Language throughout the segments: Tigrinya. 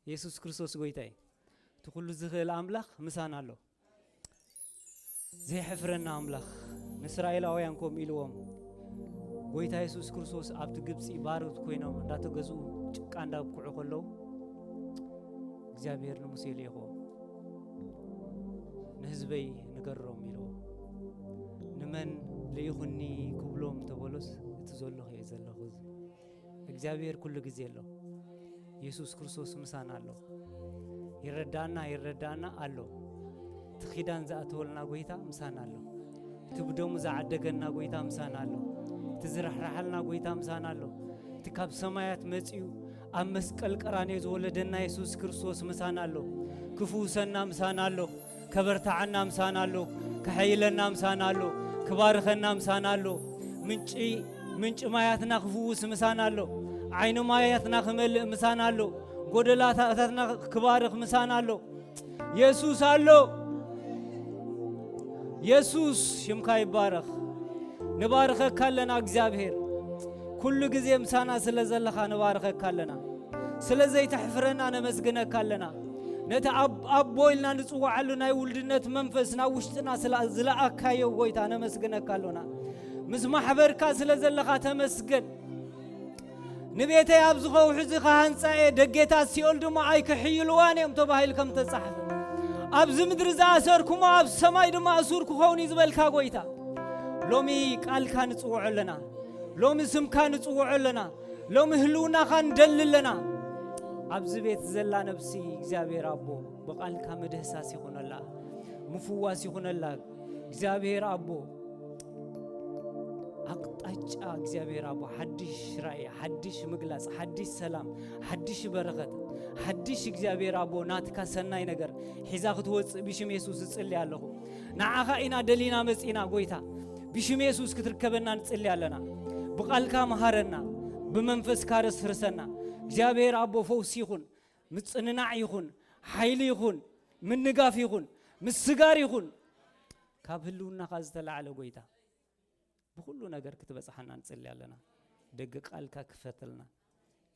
የሱስ ክርስቶስ ጎይታ እዩ። እቲ ኩሉ ዝኽእል ኣምላኽ ምሳና ኣሎ። ዘይሕፍረና ኣምላኽ። ንእስራኤላውያን ከምኡ ኢልዎም፣ ጎይታ የሱስ ክርስቶስ ኣብቲ ግብጺ ባሮት ኮይኖም እንዳተገዝኡ ጭቃ እንዳብክዑ ከለዉ፣ እግዚኣብሔር ንሙሴ ልኢኽዎ፣ "ንህዝበይ ንገሮም" ኢልዎ። "ንመን ልኢኹኒ ክብሎም ተበሎስ፣ እቲ ዘለኹ እየ ዘለኹ" እግዚኣብሔር ኩሉ ግዜ ኣሎ። የሱስ ክርስቶስ ምሳና ኣሎ። ይረዳና፣ ይረዳና ኣሎ። እቲ ኪዳን ዝኣተወልና ጎይታ ምሳና ኣሎ። እቲ ብደሙ ዝዓደገና ጎይታ ምሳና ኣሎ። እቲ ዝራሕራሓልና ጎይታ ምሳና ኣሎ። እቲ ካብ ሰማያት መጺኡ ኣብ መስቀል ቀራንዮ ዝወለደና የሱስ ክርስቶስ ምሳና ኣሎ። ክፍውሰና ምሳና ኣሎ። ከበርታዓና ምሳና ኣሎ። ከሐይለና ምሳና ኣሎ። ክባርኸና ምሳና ኣሎ። ምንጪ፣ ምንጪ ማያትና ክፍውስ ምሳና ኣሎ። ዓይኒ ማያትና ክመልእ ምሳና ኣሎ። ጎደላታትና ክባርኽ ምሳና ኣሎ። የሱስ ኣሎ። የሱስ ሽምካ ይባረኽ። ንባርኸካ ኣለና እግዚኣብሔር። ኩሉ ግዜ ምሳና ስለ ዘለኻ ንባርኸካ ኣለና። ስለ ዘይተሕፍረና ነመስግነካ ኣለና። ነቲ ኣብ-፣ ኣቦ ኢልና ንጽውዓሉ ናይ ውልድነት መንፈስ ናብ ውሽጥና ስለ ዝለኣካዮ ጎይታ ነመስግነካ ኣሎና። ምስ ማሕበርካ ስለ ዘለኻ ተመስገን። "ንቤተይ ኣብዚ ከውሒ እዚ ክሃንጻ እየ፣ ደጌታት ሲኦል ድማ ኣይክሕይልዋን እዮም" ተባሂሉ ከም ተጻሕፈ፣ "ኣብዚ ምድሪ ዝኣሰርኩሞ ኣብ ሰማይ ድማ እሱር ክኸውን እዩ" ዝበልካ ጎይታ፣ ሎሚ ቃልካ ንጽውዖ ኣለና። ሎሚ ስምካ ንጽውዖ ኣለና። ሎሚ ህልውናኻ ንደሊ ኣለና። ኣብዚ ቤት ዘላ ነብሲ እግዚኣብሔር ኣቦ ብቓልካ ምድህሳስ ይኹነላ፣ ምፍዋስ ይኹነላ። እግዚኣብሔር ኣቦ ኣቕጣጫ፣ እግዚኣብሔር ኣቦ ሓድሽ ራእይ፣ ሓድሽ ምግላጽ፣ ሓድሽ ሰላም፣ ሓድሽ በረኸት፣ ሓድሽ እግዚኣብሔር ኣቦ ናትካ ሰናይ ነገር ሒዛ ክትወጽእ ብሽም የሱስ እጽሊ ኣለኹ። ንዓኻ ኢና ደሊና መጺና ጎይታ። ብሽም የሱስ ክትርከበና ንጽሊ ኣለና። ብቓልካ መሃረና፣ ብመንፈስካ ረስርሰና። እግዚኣብሔር ኣቦ ፈውሲ ይኹን፣ ምጽንናዕ ይኹን፣ ሓይሊ ይኹን፣ ምንጋፍ ይኹን፣ ምስጋር ይኹን። ካብ ህልውናኻ ዝተላዕለ ጎይታ፣ ብኹሉ ነገር ክትበጽሓና ንጽሊ ኣለና። ደገ ቃልካ ክፈተልና።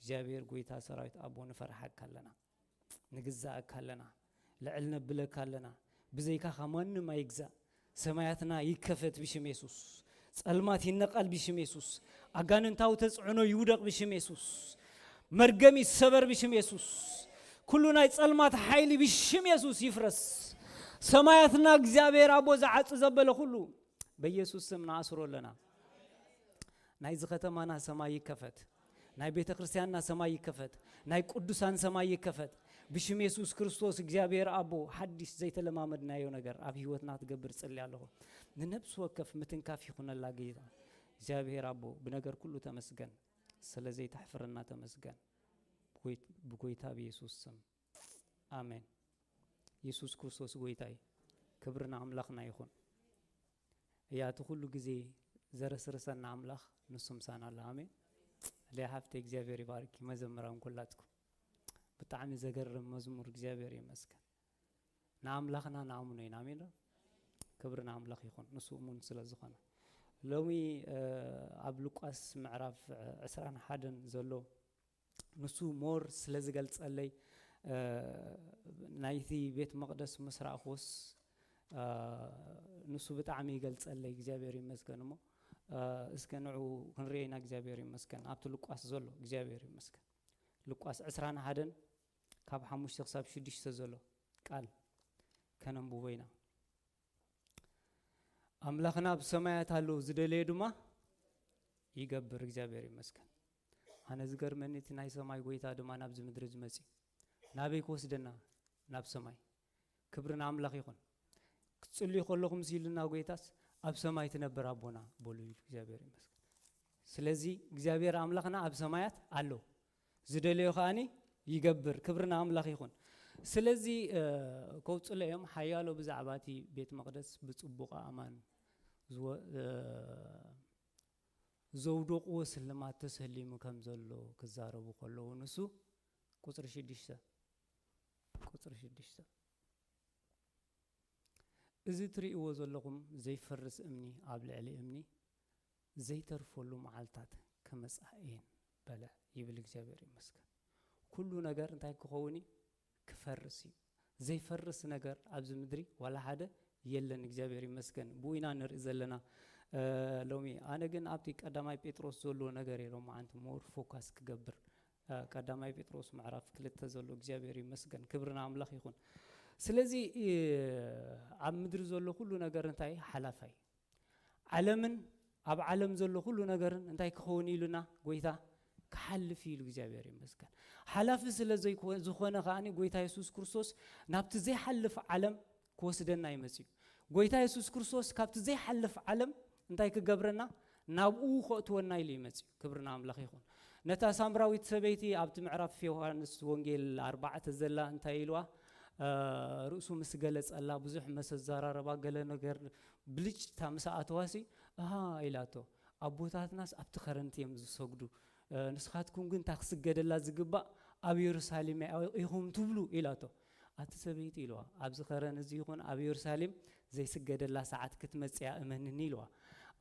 እግዚኣብሔር ጎይታ ሰራዊት ኣቦ ንፈርሓካ ኣለና። ንግዛእካ ኣለና። ልዕል ነብለካ ኣለና። ብዘይካኻ ማንም ኣይግዛእ። ሰማያትና ይከፈት ብሽም የሱስ። ጸልማት ይነቃል ብሽም የሱስ። ኣጋንንታዊ ተጽዕኖ ይውደቕ ብሽም የሱስ። መርገም ይሰበር ብሽም የሱስ። ኩሉ ናይ ጸልማት ሓይሊ ብሽም የሱስ ይፍረስ። ሰማያትና እግዚኣብሔር ኣቦ ዝዓጹ ዘበለ ኩሉ በኢየሱስ ስም ንኣስሮ ኣለና። ናይዚ ከተማና ሰማይ ይከፈት። ናይ ቤተ ክርስቲያንና ሰማይ ይከፈት። ናይ ቅዱሳን ሰማይ ይከፈት። ብሽም የሱስ ክርስቶስ እግዚኣብሔር ኣቦ ሓድሽ ዘይተለማመድናዮ ነገር ኣብ ህይወትና ክትገብር ጽሊ ኣለኹ። ንነብሲ ወከፍ ምትንካፍ ይኹነላ ጌታ። እግዚኣብሔር ኣቦ ብነገር ኩሉ ተመስገን። ስለ ዘይተሕፍረና ተመስገን። ብጎይ-፣ ብጎይታ ብየሱስ ስም። ኣሜን። የሱስ ክርስቶስ ጎይታ እዩ። ክብሪ ንኣምላኽና ይኹን። እያ እቲ ኩሉ ግዜ ዘረስርሰና ኣምላኽ ንሱ ምሳና ኣሎ። ኣሜን። ሊያ ሃብተ እግዚኣብሔር ይባርኪ። መዘምራን ኩላትኩም ብጣዕሚ ዘገርም መዝሙር። እግዚኣብሔር ይመስገን። ንኣምላኽና ንኣምኖ ኢና። ኣሜን ዶ? ክብሪ ንኣምላኽ ይኹን። ንሱ እሙን ስለ ዝኾነ። ሎሚ፣ እ፣ ኣብ ሉቃስ ምዕራፍ፣ እ፣ ዕስራን ሓደን ዘሎ ንሱ ሞር ስለ ዝገልጸለይ፣ እ፣ ናይቲ ቤት መቕደስ ምስ ረኣኹስ፣ እ፣ ንሱ ብጣዕሚ ይገልጸለይ። እግዚኣብሔር ይመስገን። እሞ፣ እ፣ እስከ ንዑ ክንርእየና። እግዚኣብሔር ይመስገን። ኣብቲ ሉቃስ ዘሎ እግዚኣብሔር ይመስገን። ሉቃስ ዕስራን ሓደን ካብ ሓሙሽተ ክሳብ ሽዱሽተ ዘሎ ቃል ከነንብቦ ኢና። ኣምላኽና ኣብ ሰማያት ኣሎ፣ ዝደለዮ ድማ ይገብር። እግዚኣብሔር ይመስገን። ኣነ ዝገርመኒ እቲ ናይ ሰማይ ጎይታ ድማ ናብዚ ምድሪ ዝመጽእ ናበይ ክወስደና? ናብ ሰማይ። ክብሪ ንኣምላኽ ይኹን። ክትጽልዩ ከለኹም ሲልና ጎይታስ ኣብ ሰማይ ትነብር ኣቦና በሉ ኢሉ። እግዚኣብሔር ይመስገን። ስለዚ እግዚኣብሔር ኣምላኽና ኣብ ሰማያት ኣሎ፣ ዝደለዮ ከኣኒ ይገብር። ክብሪ ንኣምላኽ ይኹን። ስለዚ፣ እ፣ ከውጽሎ እዮም። ሓያሎ ብዛዕባ እቲ ቤት መቕደስ ብጽቡቕ ኣእማን ዝወ-፣ እ፣ ዘውደቕዎ ስልማት ተሰሊሙ ከም ዘሎ ክዛረቡ ከለዉ ንሱ ቁጽሪ ሽዱሽተ፣ ቁጽሪ ሽዱሽተ፣ "እዚ ትርእይዎ ዘለኹም ዘይፈርስ እምኒ ኣብ ልዕሊ እምኒ ዘይተርፈሉ መዓልታት ክመጻ እየን" በለ ይብል። እግዚኣብሔር ይመስገን። ኩሉ ነገር እንታይ ክኸውን እዩ? ክፈርስ እዩ። ዘይፈርስ ነገር ኣብዚ ምድሪ ዋላ ሓደ የለን። እግዚኣብሔር ይመስገን፣ ብኡ ኢና ንርኢ ዘለና። እ፣ ሎሚ ኣነ ግን ኣብቲ ቀዳማይ ጴጥሮስ ዘሎ ነገር እየ ሎማዓንቲ ሞር ፎካስ ክገብር። እ፣ ቀዳማይ ጴጥሮስ ምዕራፍ ክልተ ዘሎ፣ እግዚኣብሔር ይመስገን፣ ክብሪ ንኣምላኽ ይኹን። ስለዚ እ፣ ኣብ ምድሪ ዘሎ ኩሉ ነገር እንታይ ሓላፋይ፣ ዓለምን ኣብ ዓለም ዘሎ ኩሉ ነገርን እንታይ ክኸውን ኢሉና ጎይታ? ክሓልፍ ኢሉ። እግዚኣብሔር ይመስገን። ሓላፊ ስለ ዘይኮ-፣ ዝኾነ ከኣኒ ጎይታ የሱስ ክርስቶስ ናብቲ ዘይሓልፍ ዓለም ክወስደና ይመጽእ እዩ። ጎይታ የሱስ ክርስቶስ ካብቲ ዘይሓልፍ ዓለም እንታይ ክገብረና? ናብኡ ከእትወና ኢሉ ይመጽእ እዩ። ክብሪ ንኣምላኽ ይኹን። ነታ ሳምራዊት ሰበይቲ ኣብቲ ምዕራፍ ዮሃንስ ወንጌል ኣርባዕተ ዘላ እንታይ ኢልዋ? እ፣ ርእሱ ምስ ገለጸላ፣ ብዙሕ መስ ኣዘራረባ፣ ገለ ነገር ብልጭታ ምስ ኣተዋሲ፣ "ኣሃ" ኢላቶ፣ "ኣቦታትናስ ኣብቲ ኸረንቲ እዮም ዝሰግዱ፣ እ፣ ንስኻትኩም ግን እታ ክስገደላ ዝግባእ ኣብ የሩሳሌም ኢኹም ትብሉ" ኢላቶ። "ኣቲ ሰበይቲ" ኢልዋ፣ "ኣብዚ ኸረን እዚ ይኹን ኣብ የሩሳሌም ዘይስገደላ ሰዓት ክትመጽእ እያ፣ እመንኒ" ኢልዋ።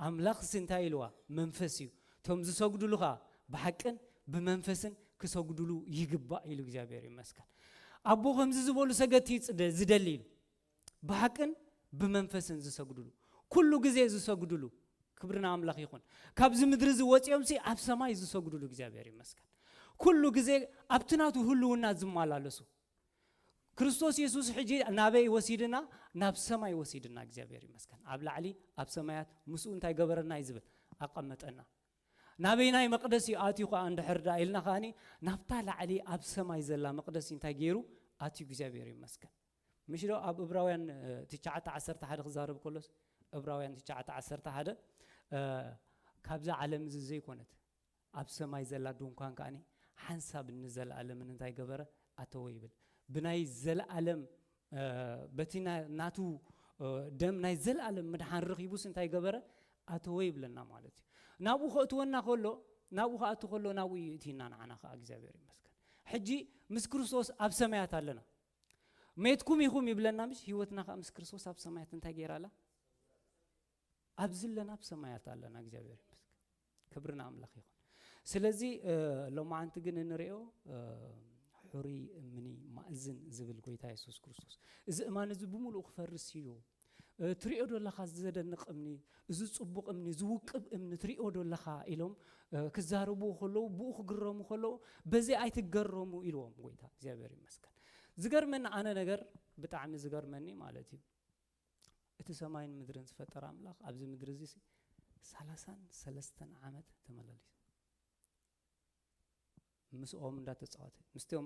ኣምላኽሲ እንታይ ኢልዋ? መንፈስ እዩ። "እቶም ዝሰግዱሉ ኸኣ ብሓቅን ብመንፈስን ክሰግዱሉ ይግባእ" ኢሉ። እግዚኣብሔር ይመስገን። ኣቦ ከምዚ ዝበሉ ሰገድቲ እዩ ጽደ-፣ ዝደሊ ኢሉ። ብሓቅን ብመንፈስን ዝሰግዱሉ፣ ኩሉ ግዜ ዝሰግዱሉ፣ ክብሪ ንኣምላኽ ይኹን። ካብዚ ምድሪ እዚ ወጺኦምሲ ኣብ ሰማይ ዝሰግዱሉ፣ እግዚኣብሔር ይመስገን። ኩሉ ግዜ ኣብቲ ናቱ ህልውና ዝመላለሱ። ክርስቶስ የሱስ ሕጂ ናበይ ወሲድና? ናብ ሰማይ ወሲድና፣ እግዚኣብሔር ይመስገን። ኣብ ላዕሊ ኣብ ሰማያት ምስኡ እንታይ ገበረና እዩ ዝብል? ኣቐመጠና። ናበይናይ መቕደስ እዩ ኣትዩ ከኣ እንድሕር ደኣ ኢልና ከኣኒ፣ ናብታ ላዕሊ ኣብ ሰማይ ዘላ መቕደስ እንታይ ገይሩ ኣትዩ? እግዚኣብሔር ይመስገን። ምሽ ዶ ኣብ እብራውያን፣ እ፣ ትሽዓተ ዓሰርተ ሓደ ክዛረብ ከሎስ፣ እብራውያን ትሽዓተ ዓሰርተ ሓደ፣ እ፣ ካብዛ ዓለም እዚ ዘይኮነት ኣብ ሰማይ ዘላ ድንኳን ከኣኒ ሓንሳብ ንዘለኣለምን እንታይ ገበረ? ኣተወ ይብል። ብናይ ዘለኣለም፣ እ፣ በቲ ና-፣ ናቱ፣ እ፣ ደም ናይ ዘለኣለም ምድሓን ረኺቡስ እንታይ ገበረ? ኣተወ ይብለና ማለት እዩ። ናብኡ ከእትወና ከሎ፣ ናብኡ ክኣቱ ከሎ ናብኡ እዩ እቲና ንዓና ከኣ እግዚኣብሔር ይመስገን። ሕጂ ምስ ክርስቶስ ኣብ ሰማያት ኣለና። ሜትኩም ኢኹም ይብለና ምሽ? ህይወትና ከኣ ምስ ክርስቶስ ኣብ ሰማያት እንታይ ገይራ ኣላ? ኣብዚ ኣለና፣ ኣብ ሰማያት ኣለና። እግዚኣብሔር ይመስገን። ክብሪ ንኣምላኽ ይኹን። ስለዚ፣ እ፣ ሎማዓንቲ ግን እንርእዮ፣ እ፣ "ሕሩይ እምኒ ማእዝን" ዝብል ጎይታ የሱስ ክርስቶስ። እዚ እማን እዚ ብምሉኡ ክፈርስ እዩ። እ፣ ትርእዮ ዶ ኣለኻ? እዚ ዘደንቕ እምኒ፣ እዚ ጽቡቕ እምኒ፣ ዝውቅብ እምኒ ትርእዮ ዶ ኣለኻ? ኢሎም፣ እ፣ ክዛረብዎ ከለዉ፣ ብኡ ክግረሙ ከለዉ፣ "በዚ ኣይትገረሙ" ኢልዎም ጎይታ። እግዚኣብሔር ይመስገን። ዝገርመኒ ኣነ ነገር፣ ብጣዕሚ ዝገርመኒ ማለት እዩ፣ እቲ ሰማይን ምድርን ዝፈጠረ ኣምላኽ ኣብዚ ምድሪ እዚ ሲ ሰላሳን ሰለስተን ዓመት ተመላሊሱ ምስኦም እንዳተጻወተ፣ ምስቶም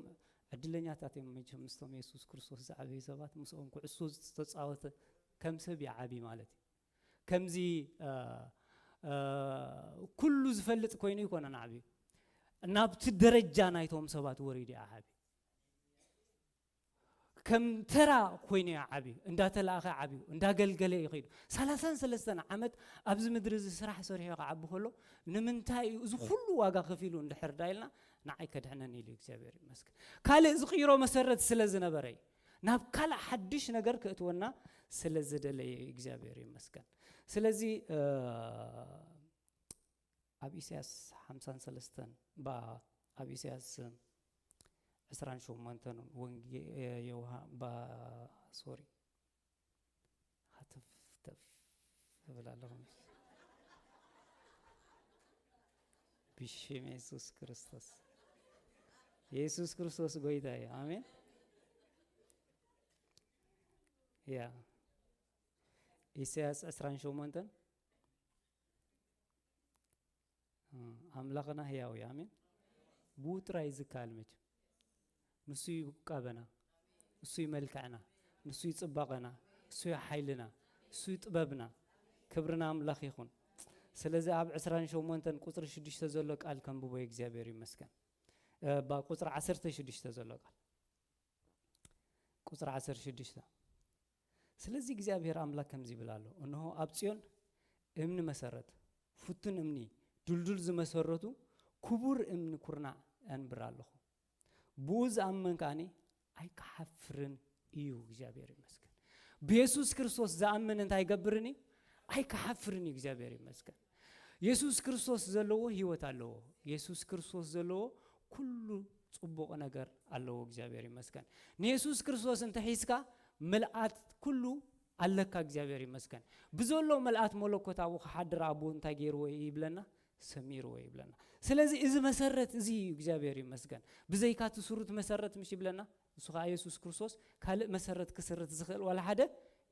ዕድለኛታት እዮም መቸም፣ ምስቶም የሱስ ክርስቶስ ዝዓበዩ ሰባት ምስኦም ኩዕሶ ዝተጻወተ ከም ሰብ ይዓቢ ማለት እዩ። ከምዚ፣ እ፣ እ፣ ኩሉ ዝፈልጥ ኮይኑ ይኮነን ዓብዩ፣ ናብቲ ደረጃ ናይቶም ሰባት ወሪዱ እዩ ዓብዩ። ከም ተራ ኮይኑ እዩ ዓብዩ፣ እንዳተላእኸ ዓብዩ፣ እንዳገልገለ እዩ ከይዱ። ሰላሳን ሰለስተን ዓመት ኣብዚ ምድሪ እዚ ስራሕ ሰሪሑ ክዓቢ ከሎ፣ ንምንታይ እዩ እዚ ኩሉ ዋጋ ከፊሉ እንድሕር ዳ ኢልና፣ ንዓይ ከድሕነኒ ኢሉ እግዚኣብሔር ይመስገን። ካልእ ዝቕይሮ መሰረት ስለ ዝነበረ እዩ። ናብ ካልእ ሓድሽ ነገር ክእትወና ስለ ዝደለየ እዩ እግዚኣብሔር ይመስገን። ስለዚ፣ እ፣ ኣብ ኢሳያስ ሓምሳን ሰለስተን፣ ባ-፣ ኣብ ኢሳያስ ዕስራን ሸሞንተን ወንጌ-፣ ዮሃ-፣ ባ-፣ ሶሪ፣ ሃተፍተፍ እብል ኣለኹ። ብሽም የሱስ ክርስቶስ። የሱስ ክርስቶስ ጎይታ እዩ። ኣሜን። ያ። ኢሳያስ ዕስራን ሸሞንተን። ኣምላኽና ህያው እዩ። ኣሜን። ብኡ ጥራይ እዩ ዝከኣል መቸም። ንሱ እዩ ውቃበና፣ ንሱ እዩ መልክዕና፣ ንሱ እዩ ጽባቐና፣ ንሱ እዩ ሓይልና፣ ንሱ እዩ ጥበብና። ክብሪ ንኣምላኽ ይኹን። ስለዚ ኣብ ዕስራን ሸሞንተን ቁጽሪ ሽዱሽተ ዘሎ ቃል ከንብቦ እዩ፣ እግዚኣብሔር ይመስገን። እ፣ ባ-፣ ቁጽሪ ዓሰርተ ሽዱሽተ ዘሎ ቃል። ቁጽሪ ዓሰርተ ሽዱሽተ። ስለዚ እግዚኣብሔር ኣምላክ ከምዚ ይብል ኣሎ፣ "እንሆ ኣብ ጽዮን እምኒ መሰረት፣ ፍቱን እምኒ፣ ድልዱል ዝመሰረቱ ክቡር እምኒ ኩርናዕ ኣንብር ኣለኹ። ብኡ ዝኣምን ከኣኒ ኣይክሓፍርን እዩ።" እግዚኣብሔር ይመስገን። ብየሱስ ክርስቶስ ዝኣምን እንታይ ይገብርን እዩ? ኣይክሓፍርን እዩ። እግዚኣብሔር ይመስገን። የሱስ ክርስቶስ ዘለዎ ህይወት ኣለዎ። የሱስ ክርስቶስ ዘለዎ ኩሉ ጽቡቕ ነገር ኣለዎ። እግዚኣብሔር ይመስገን። ንየሱስ ክርስቶስ እንተሒዝካ ምልኣት ኩሉ ኣለካ። እግዚኣብሔር ይመስገን። ብዘሎ ምልኣት መለኮት ኣብኡ ክሓድር ኣብኡ እንታይ ገይርዎ እዩ ይብለና? ሰሚርዎ ይብለና። ስለዚ እዚ መሰረት እዚ እዩ። እግዚኣብሔር ይመስገን። ብዘይካ እቲ ስሩት መሰረት ምሽ ይብለና፣ እሱ ከዓ የሱስ ክርስቶስ ካልእ መሰረት ክስርት ዝኽእል ዋላ ሓደ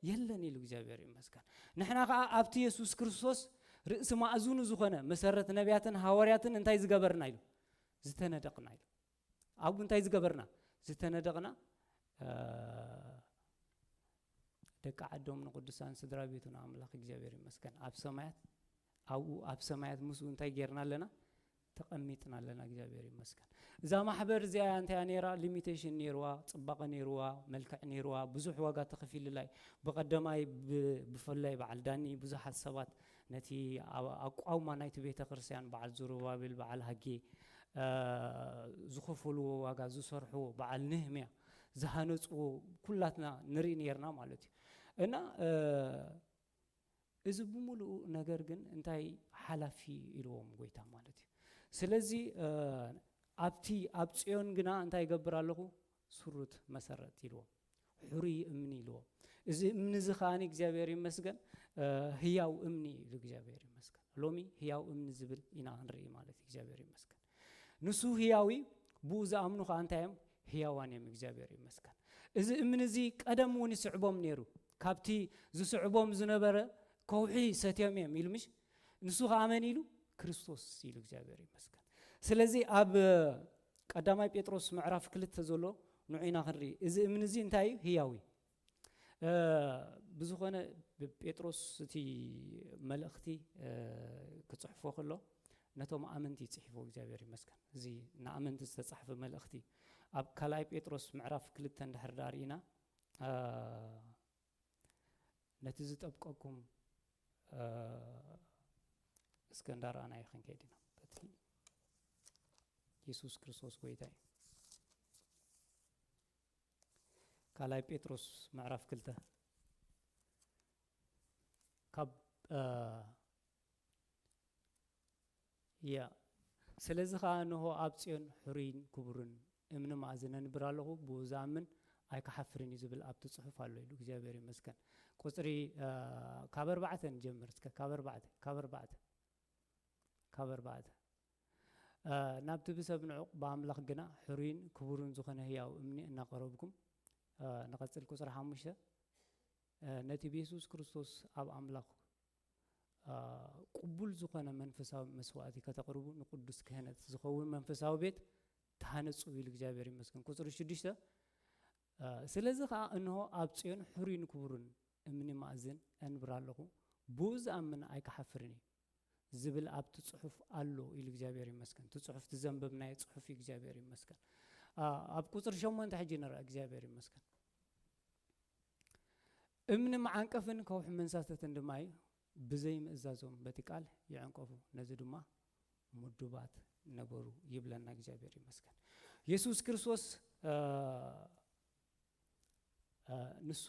የለን ኢሉ እግዚኣብሔር ይመስገን። ንሕና ከዓ ኣብቲ የሱስ ክርስቶስ ርእሲ ማእዝኑ ዝኾነ መሰረት ነቢያትን ሃዋርያትን እንታይ ዝገበርና ኢሉ? ዝተነደቕና ኢሉ። ኣብኡ እንታይ ዝገበርና? ዝተነደቕና ደቂ ዓዶም ንቅዱሳን ስድራ ቤቱ ንኣምላኽ እግዚኣብሔር ይመስገን። ኣብ ሰማያት ኣብኡ ኣብ ሰማያት ምስኡ እንታይ ጌርና ኣለና? ተቐሚጥና ኣለና። እግዚኣብሔር ይመስገን። እዛ ማሕበር እዚኣ እንታይ እያ ነይራ? ሊሚቴሽን ነይርዋ፣ ጽባቐ ነይርዋ፣ መልክዕ ነይርዋ፣ ብዙሕ ዋጋ ተኸፊሉላ እዩ። ብቐደማይ ብ- ብፍላይ በዓል ዳኒ ብዙሓት ሰባት ነቲ ኣብ- ኣቋውማ ናይቲ ቤተ ክርስቲያን በዓል ዙሩባቤል በዓል ሃጌ ዝኸፈልዎ ዋጋ ዝሰርሕዎ በዓል ንህምያ ዝሃነፅዎ ኩላትና ንርኢ ነርና ማለት እዩ። እና እዚ ብምሉኡ ነገር ግን እንታይ ሓላፊ ኢልዎም ጎይታ ማለት እዩ። ስለዚ ኣብቲ ኣብ ፅዮን ግና እንታይ ይገብር ኣለኹ? ስሩት መሰረት ኢልዎም፣ ሕሩይ እምኒ ኢልዎም። እዚ እምኒ እዚ ከዓኒ እግዚኣብሔር ይመስገን ህያው እምኒ ኢሉ እግዚኣብሔር ይመስገን። ሎሚ ህያው እምኒ ዝብል ኢና ክንርኢ ማለት እዩ። እግዚኣብሔር ይመስገን። ንሱ ህያዊ ብኡ ዝኣምኑ ከዓ እንታይ እዮም? ህያዋን እዮም። እግዚኣብሔር ይመስገን። እዚ እምኒ እዚ ቀደም እውን ይስዕቦም ነይሩ። ካብቲ ዝስዕቦም ዝነበረ ከውሒ ሰትዮም እዮም ኢሉ ምሽ ንሱ ከዓ መን ኢሉ? ክርስቶስ ኢሉ። እግዚኣብሔር ይመስገን። ስለዚ ኣብ ቀዳማይ ጴጥሮስ ምዕራፍ ክልተ ዘሎ ንዑ ኢና ክንርኢ። እዚ እምኒ እዚ እንታይ እዩ? ህያዊ። ብዝኾነ ጴጥሮስ እቲ መልእኽቲ ክፅሕፎ ከሎ ነቶም ኣመንቲ ይፅሒፎ። እግዚኣብሔር ይመስገን። እዚ ንኣመንቲ ዝተፃሕፈ መልእኽቲ ኣብ ካልኣይ ጴጥሮስ ምዕራፍ ክልተ እንድሕር ዳ ርኢና ነቲ ዝጠብቀኩም እስከ እንዳረኣናዮ ክንከይድ ኢና። በቲ የሱስ ክርስቶስ ጎይታ እዩ። ካልኣይ ጴጥሮስ ምዕራፍ ክልተ ካብ ያ ስለዚ ኸዓ እንሆ ኣብ ጽዮን ሕሩይን ክቡርን እምኒ መኣዝን ኣንብር ኣለኹ፣ ብኡ ዝኣምን ኣይክሓፍርን እዩ ዝብል ኣብቲ ጽሑፍ ኣሎ ኢሉ። እግዚኣብሔር ይመስገን። ቁጽሪ ካብ ኣርባዕተ ንጀምር እስከ። ካብ ኣርባዕተ ካብ ኣርባዕተ ካብ ኣርባዕተ ናብቲ ብሰብ ንዑቕ ብኣምላኽ ግና ሕሩይን ክቡርን ዝኾነ ህያው እምኒ እናቐረብኩም ንቐጽል። ቁጽሪ ሓሙሽተ ነቲ ብየሱስ ክርስቶስ ኣብ ኣምላኽ ቅቡል ዝኾነ መንፈሳዊ መስዋእቲ ከተቕርቡ ንቅዱስ ክህነት ዝኸውን መንፈሳዊ ቤት ተሃነጹ ኢሉ እግዚኣብሔር ይመስገን። ቁጽሪ ሽዱሽተ ስለዚ ኸዓ እንሆ ኣብ ጽዮን ሕሩይን ክቡርን እምኒ ማእዝን ኣንብር ኣለኹ፣ ብኡ ዝኣምን ኣይክሓፍርን እዩ ዝብል ኣብቲ ጽሑፍ ኣሎ ኢሉ እግዚኣብሔር ይመስገን። እቲ ጽሑፍ እቲ ዘንበብናዮ ጽሑፍ እዩ። እግዚኣብሔር ይመስገን። ኣብ ቁጽሪ ሸሞንተ ሕጂ ንርኣ። እግዚኣብሔር ይመስገን። እምኒ መዓንቀፍን ከውሒ መንሳተትን ድማ እዩ፣ ብዘይ ምእዛዞም በቲ ቃል ይዕንቀፉ፣ ነዚ ድማ ምዱባት ነበሩ ይብለና። እግዚኣብሔር ይመስገን። የሱስ ክርስቶስ ንሱ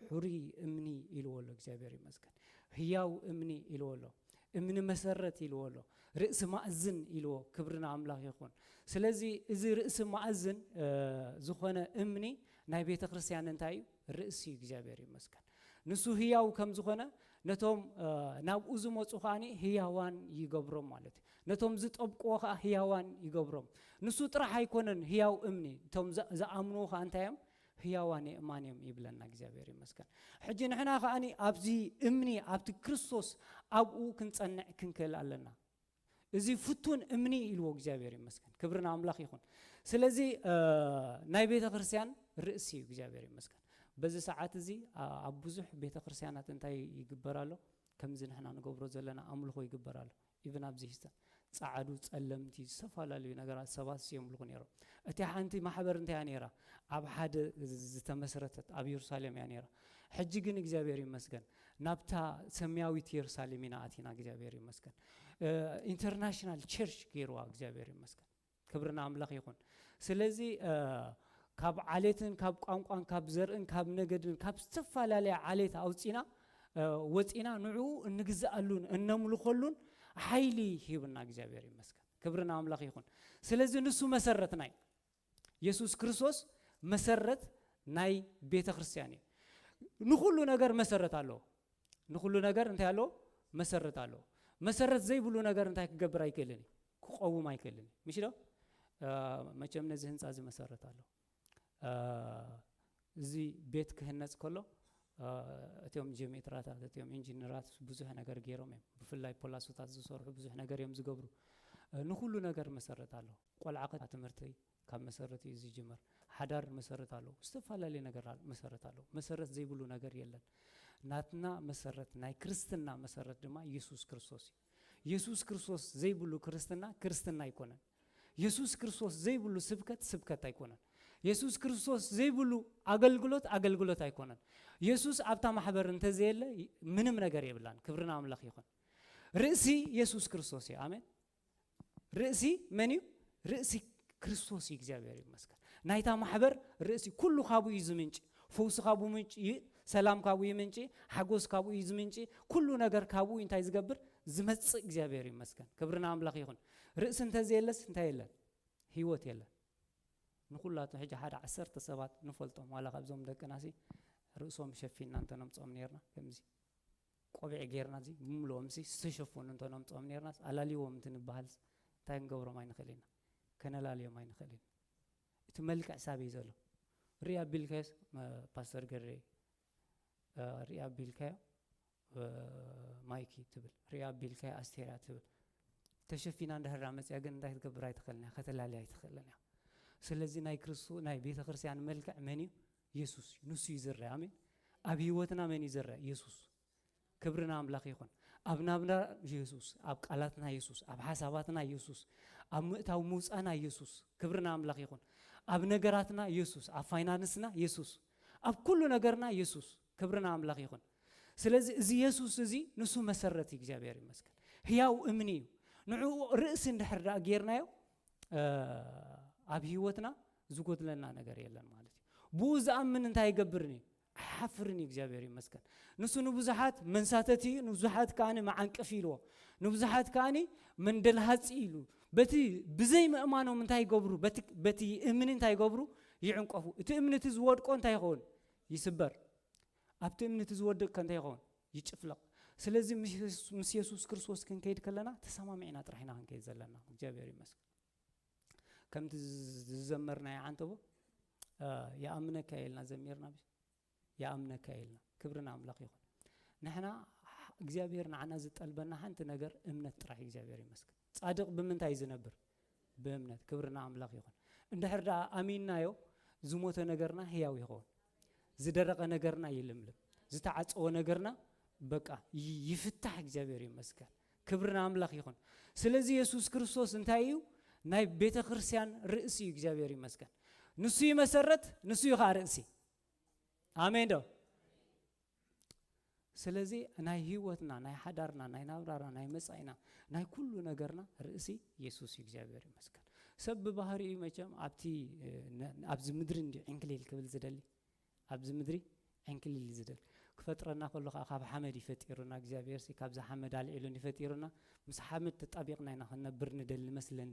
ሕሩይ እምኒ ኢልዎ ኣሎ። እግዚኣብሔር ይመስገን። ህያው እምኒ ኢልዎ ኣሎ። እምኒ መሰረት ኢልዎ ኣሎ። ርእሲ ማእዝን ኢልዎ። ክብሪ ንኣምላኽ ይኹን። ስለዚ እዚ ርእሲ ማእዝን ዝኾነ እምኒ ናይ ቤተ ክርስቲያን እንታይ እዩ? ርእሲ እዩ። እግዚኣብሔር ይመስገን። ንሱ ህያው ከም ዝኾነ ነቶም ናብኡ ዝመፁ ከዓኒ ህያዋን ይገብሮም ማለት እዩ። ነቶም ዝጠብቅዎ ከዓ ህያዋን ይገብሮም። ንሱ ጥራሕ ኣይኮነን ህያው እምኒ፣ እቶም ዝኣምንዎ ከዓ እንታይ እዮም? ህያዋን የእማን እዮም ይብለና። እግዚኣብሔር ይመስገን። ሕጂ ንሕና ከዓኒ ኣብዚ እምኒ ኣብቲ ክርስቶስ ኣብኡ ክንጸንዕ ክንክእል ኣለና። እዚ ፍቱን እምኒ ኢልዎ እግዚኣብሔር ይመስገን። ክብሪ ንኣምላኽ ይኹን። ስለዚ ናይ ቤተ ክርስቲያን ርእሲ እዩ። እግዚኣብሔር ይመስገን። በዚ ሰዓት እዚ ኣብ ብዙሕ ቤተ ክርስቲያናት እንታይ ይግበር ኣሎ? ከምዚ ንሕና ንገብሮ ዘለና ኣምልኾ ይግበር ኣሎ። ኢቭን ኣብዚ ሂስተ ጻዕዱ ጸለምቲ ዝተፈላለዩ ነገራት ሰባት የምልኹ ነይሮም። እቲ ሓንቲ ማሕበር እንታይ እያ ነይራ? ኣብ ሓደ ዝተመስረተት ኣብ የሩሳሌም እያ ነይራ። ሕጂ ግን እግዚኣብሔር ይመስገን ናብታ ሰማያዊት የሩሳሌም ኢና ኣቲና። እግዚኣብሔር ይመስገን። ኢንተርናሽናል ቸርች ገይርዋ። እግዚኣብሔር ይመስገን። ክብሪ ንኣምላኽ ይኹን። ስለዚ ካብ ዓሌትን ካብ ቋንቋን ካብ ዘርእን ካብ ነገድን ካብ ዝተፈላለያ ዓሌት ኣውፂና ወፂና ንዕኡ እንግዝኣሉን እነምልኸሉን ሓይሊ ሂብና እግዚኣብሔር ይመስገን። ክብሪ ንኣምላኽ ይኹን። ስለዚ ንሱ መሰረትና እዩ። የሱስ ክርስቶስ መሰረት ናይ ቤተ ክርስቲያን እዩ። ንኹሉ ነገር መሰረት ኣለዎ። ንኹሉ ነገር እንታይ ኣለዎ? መሰረት ኣለዎ። መሰረት ዘይብሉ ነገር እንታይ ክገብር ኣይክእልን እዩ? ክቐውም ኣይክእልን እዩ። ምሽ ዶ? እ፣ መቸም ነዚ ህንፃ እዚ መሰረት ኣለዎ። እ፣ እዚ ቤት ክህነፅ ከሎ፣ እ፣ እቲኦም ጀሜትራታት፣ እቲኦም ኢንጂነራት ብዙሕ ነገር ገይሮም እዮም። ብፍላይ ፖላሶታት ዝሰርሑ ብዙሕ ነገር እዮም ዝገብሩ። እ፣ ንኹሉ ነገር መሰረት ኣለዎ። ቆልዓ ከ ትምህርቲ ካብ መሰረት እዩ ዝጅመር። ሓዳር መሰረት ኣለዎ። ዝተፈላለየ ነገር ኣል-፣ መሰረት ኣለዎ። መሰረት ዘይብሉ ነገር የለን። ናትና መሰረት፣ ናይ ክርስትና መሰረት ድማ የሱስ ክርስቶስ እዩ። የሱስ ክርስቶስ ዘይብሉ ክርስትና፣ ክርስትና ኣይኮነን። የሱስ ክርስቶስ ዘይብሉ ስብከት፣ ስብከት ኣይኮነን። የሱስ ክርስቶስ ዘይብሉ ኣገልግሎት፣ ኣገልግሎት ኣይኮነን። የሱስ ኣብታ ማሕበር እንተዘየለ፣ ምንም ነገር የብላን። ክብሪ ንኣምላኽ ይኹን። ርእሲ የሱስ ክርስቶስ እዩ። ኣሜን። ርእሲ መን እዩ? ርእሲ ክርስቶስ እዩ። እግዚኣብሔር ይመስገን። ናይታ ማሕበር ርእሲ ኩሉ ካብኡ እዩ ዝምንጭ። ፈውሲ ካብኡ ምንጭ እዩ። ሰላም ካብኡ ይምንጭ። ሓጎስ ካብኡ እዩ ዝምንጭ። ኩሉ ነገር ካብኡ እንታይ ዝገብር? ዝመጽእ። እግዚኣብሔር ይመስገን። ክብሪ ንኣምላኽ ይኹን። ርእሲ እንተዘየለስ እንታይ የለን? ህይወት የለን። ንኹላቱ ሕጂ ሓደ ዓሰርተ ሰባት ንፈልጦም፣ ዋላ ካብዞም ደቅናሲ ርእሶም ሸፊንና እንተነምጾም ነርና፣ ከምዚ ቆቢዕ ጌርና እዚ ብምልኦም ሲ ዝተሸፈኑ እንተነምጾም ነርናስ፣ ኣላልዎም እንትንበሃል እንታይ ክንገብሮም ኣይንኽእል ኢና? ከነላልዮም ኣይንኽእል ኢና። እቲ መልክዕ ሳበይ ዘሎ? ሪኣ ቢልካዮስ፣ መ-፣ ፓስተር ገሬ፣ እ፣ ሪኣ ቢልካዮ፣ እ፣ ማይኪ ትብል፣ ሪኣ ቢልካዮ ኣስቴርያ ትብል። ተሸፊና እንድሕር መጽያ ግን እንታይ ክትገብር ኣይትኽእልን እያ? ከተላልያ ኣይትኽእልን እያ። ስለዚ ናይ ክርስቶ-፣ ናይ ቤተ ክርስቲያን መልክዕ መን እዩ? የሱስ እዩ። ንሱ እዩ ዝረአ። ኣሜን። ኣብ ህይወትና መን እዩ ዝረአ? የሱስ። ክብሪ ንኣምላኽ ይኹን። ኣብ ናብራ የሱስ፣ ኣብ ቃላትና የሱስ፣ ኣብ ሓሳባትና የሱስ፣ ኣብ ምእታው ምውጻእና የሱስ። ክብሪ ንኣምላኽ ይኹን። ኣብ ነገራትና የሱስ፣ ኣብ ፋይናንስና የሱስ፣ ኣብ ኩሉ ነገርና የሱስ። ክብሪ ንኣምላኽ ይኹን። ስለዚ እዚ የሱስ እዚ ንሱ መሰረት እዩ፣ እግዚኣብሔር ይመስገን። ህያው እምኒ እዩ። ንዕኡ ርእሲ እንድሕር ደኣ ጌርናዮ፣ እ፣ ኣብ ህይወትና ዝጎድለና ነገር የለን ማለት እዩ። ብኡ ዝኣምን እንታይ ይገብርን እዩ? ኣይሓፍርን እዩ። እግዚኣብሔር ይመስገን። ንሱ ንብዙሓት መንሳተቲ እዩ፣ ንብዙሓት ከኣኒ መዓንቀፊ ኢልዎ፣ ንብዙሓት ከኣኒ መንደልሃፂ ኢሉ። በቲ ብዘይ ምእማኖም እንታይ ይገብሩ? በቲ፣ በቲ እምኒ እንታይ ይገብሩ? ይዕንቀፉ። እቲ እምኒ እቲ ዝወድቆ እንታይ ይኸውን? ይስበር። ኣብቲ እምኒ እቲ ዝወድቅ ከ እንታይ ይኸውን? ይጭፍለቕ። ስለዚ ምስ የሱስ፣ ምስ የሱስ ክርስቶስ ክንከይድ ከለና ተሰማሚዕና ጥራሕ ኢና ክንከይድ ዘለና። እግዚኣብሔር ይመስገን። ከምቲ ዝ-፣ ዝዘመርናዮ ዓንተቦ፣ እ፣ "ይኣምነካ" ኢልና ዘሚርና፣ "ይኣምነካ" ኢልና። ክብሪ ንኣምላኽ ይኹን። ንሕና፣ እግዚኣብሔር ንዓና ዝጠልበና ሓንቲ ነገር እምነት ጥራሕ። እግዚኣብሔር ይመስገን። ጻድቕ ብምንታይ እዩ ዝነብር? ብእምነት። ክብሪ ንኣምላኽ ይኹን። እንድሕር ደኣ ኣሚንናዮ፣ ዝሞተ ነገርና ህያው ይኸውን። ዝደረቐ ነገርና ይልምልም። ዝተዓጸወ ነገርና በቃ ይ-፣ ይፍታሕ። እግዚኣብሔር ይመስገን። ክብሪ ንኣምላኽ ይኹን። ስለዚ የሱስ ክርስቶስ እንታይ እዩ? ናይ ቤተ ክርስቲያን ርእሲ እዩ። እግዚኣብሔር ይመስገን። ንሱ እዩ መሰረት፣ ንሱ እዩ ኸዓ ርእሲ። ኣሜን ዶ? ስለዚ ናይ ህይወትና፣ ናይ ሓዳርና፣ ናይ ናብራና፣ ናይ መጻኢና፣ ናይ ኩሉ ነገርና ርእሲ የሱስ እዩ። እግዚኣብሔር ይመስገን። ሰብ ብባህሪኡ መቸም ኣብቲ፣ እ፣ ነ-፣ ኣብዚ ምድሪ እንዲ ዕንክሊል ክብል ዝደሊ፣ ኣብዚ ምድሪ ዕንክሊል እዩ ዝደሊ። ክፈጥረና ከሎ ኸዓ ካብ ሓመድ እዩ ፈጢሩና። እግዚኣብሔር ሲ ካብዚ ሓመድ ኣልዒሉ እዩ ፈጢሩና። ምስ ሓመድ ተጣቢቕና ኢና ክንነብር ንደሊ መስለኒ።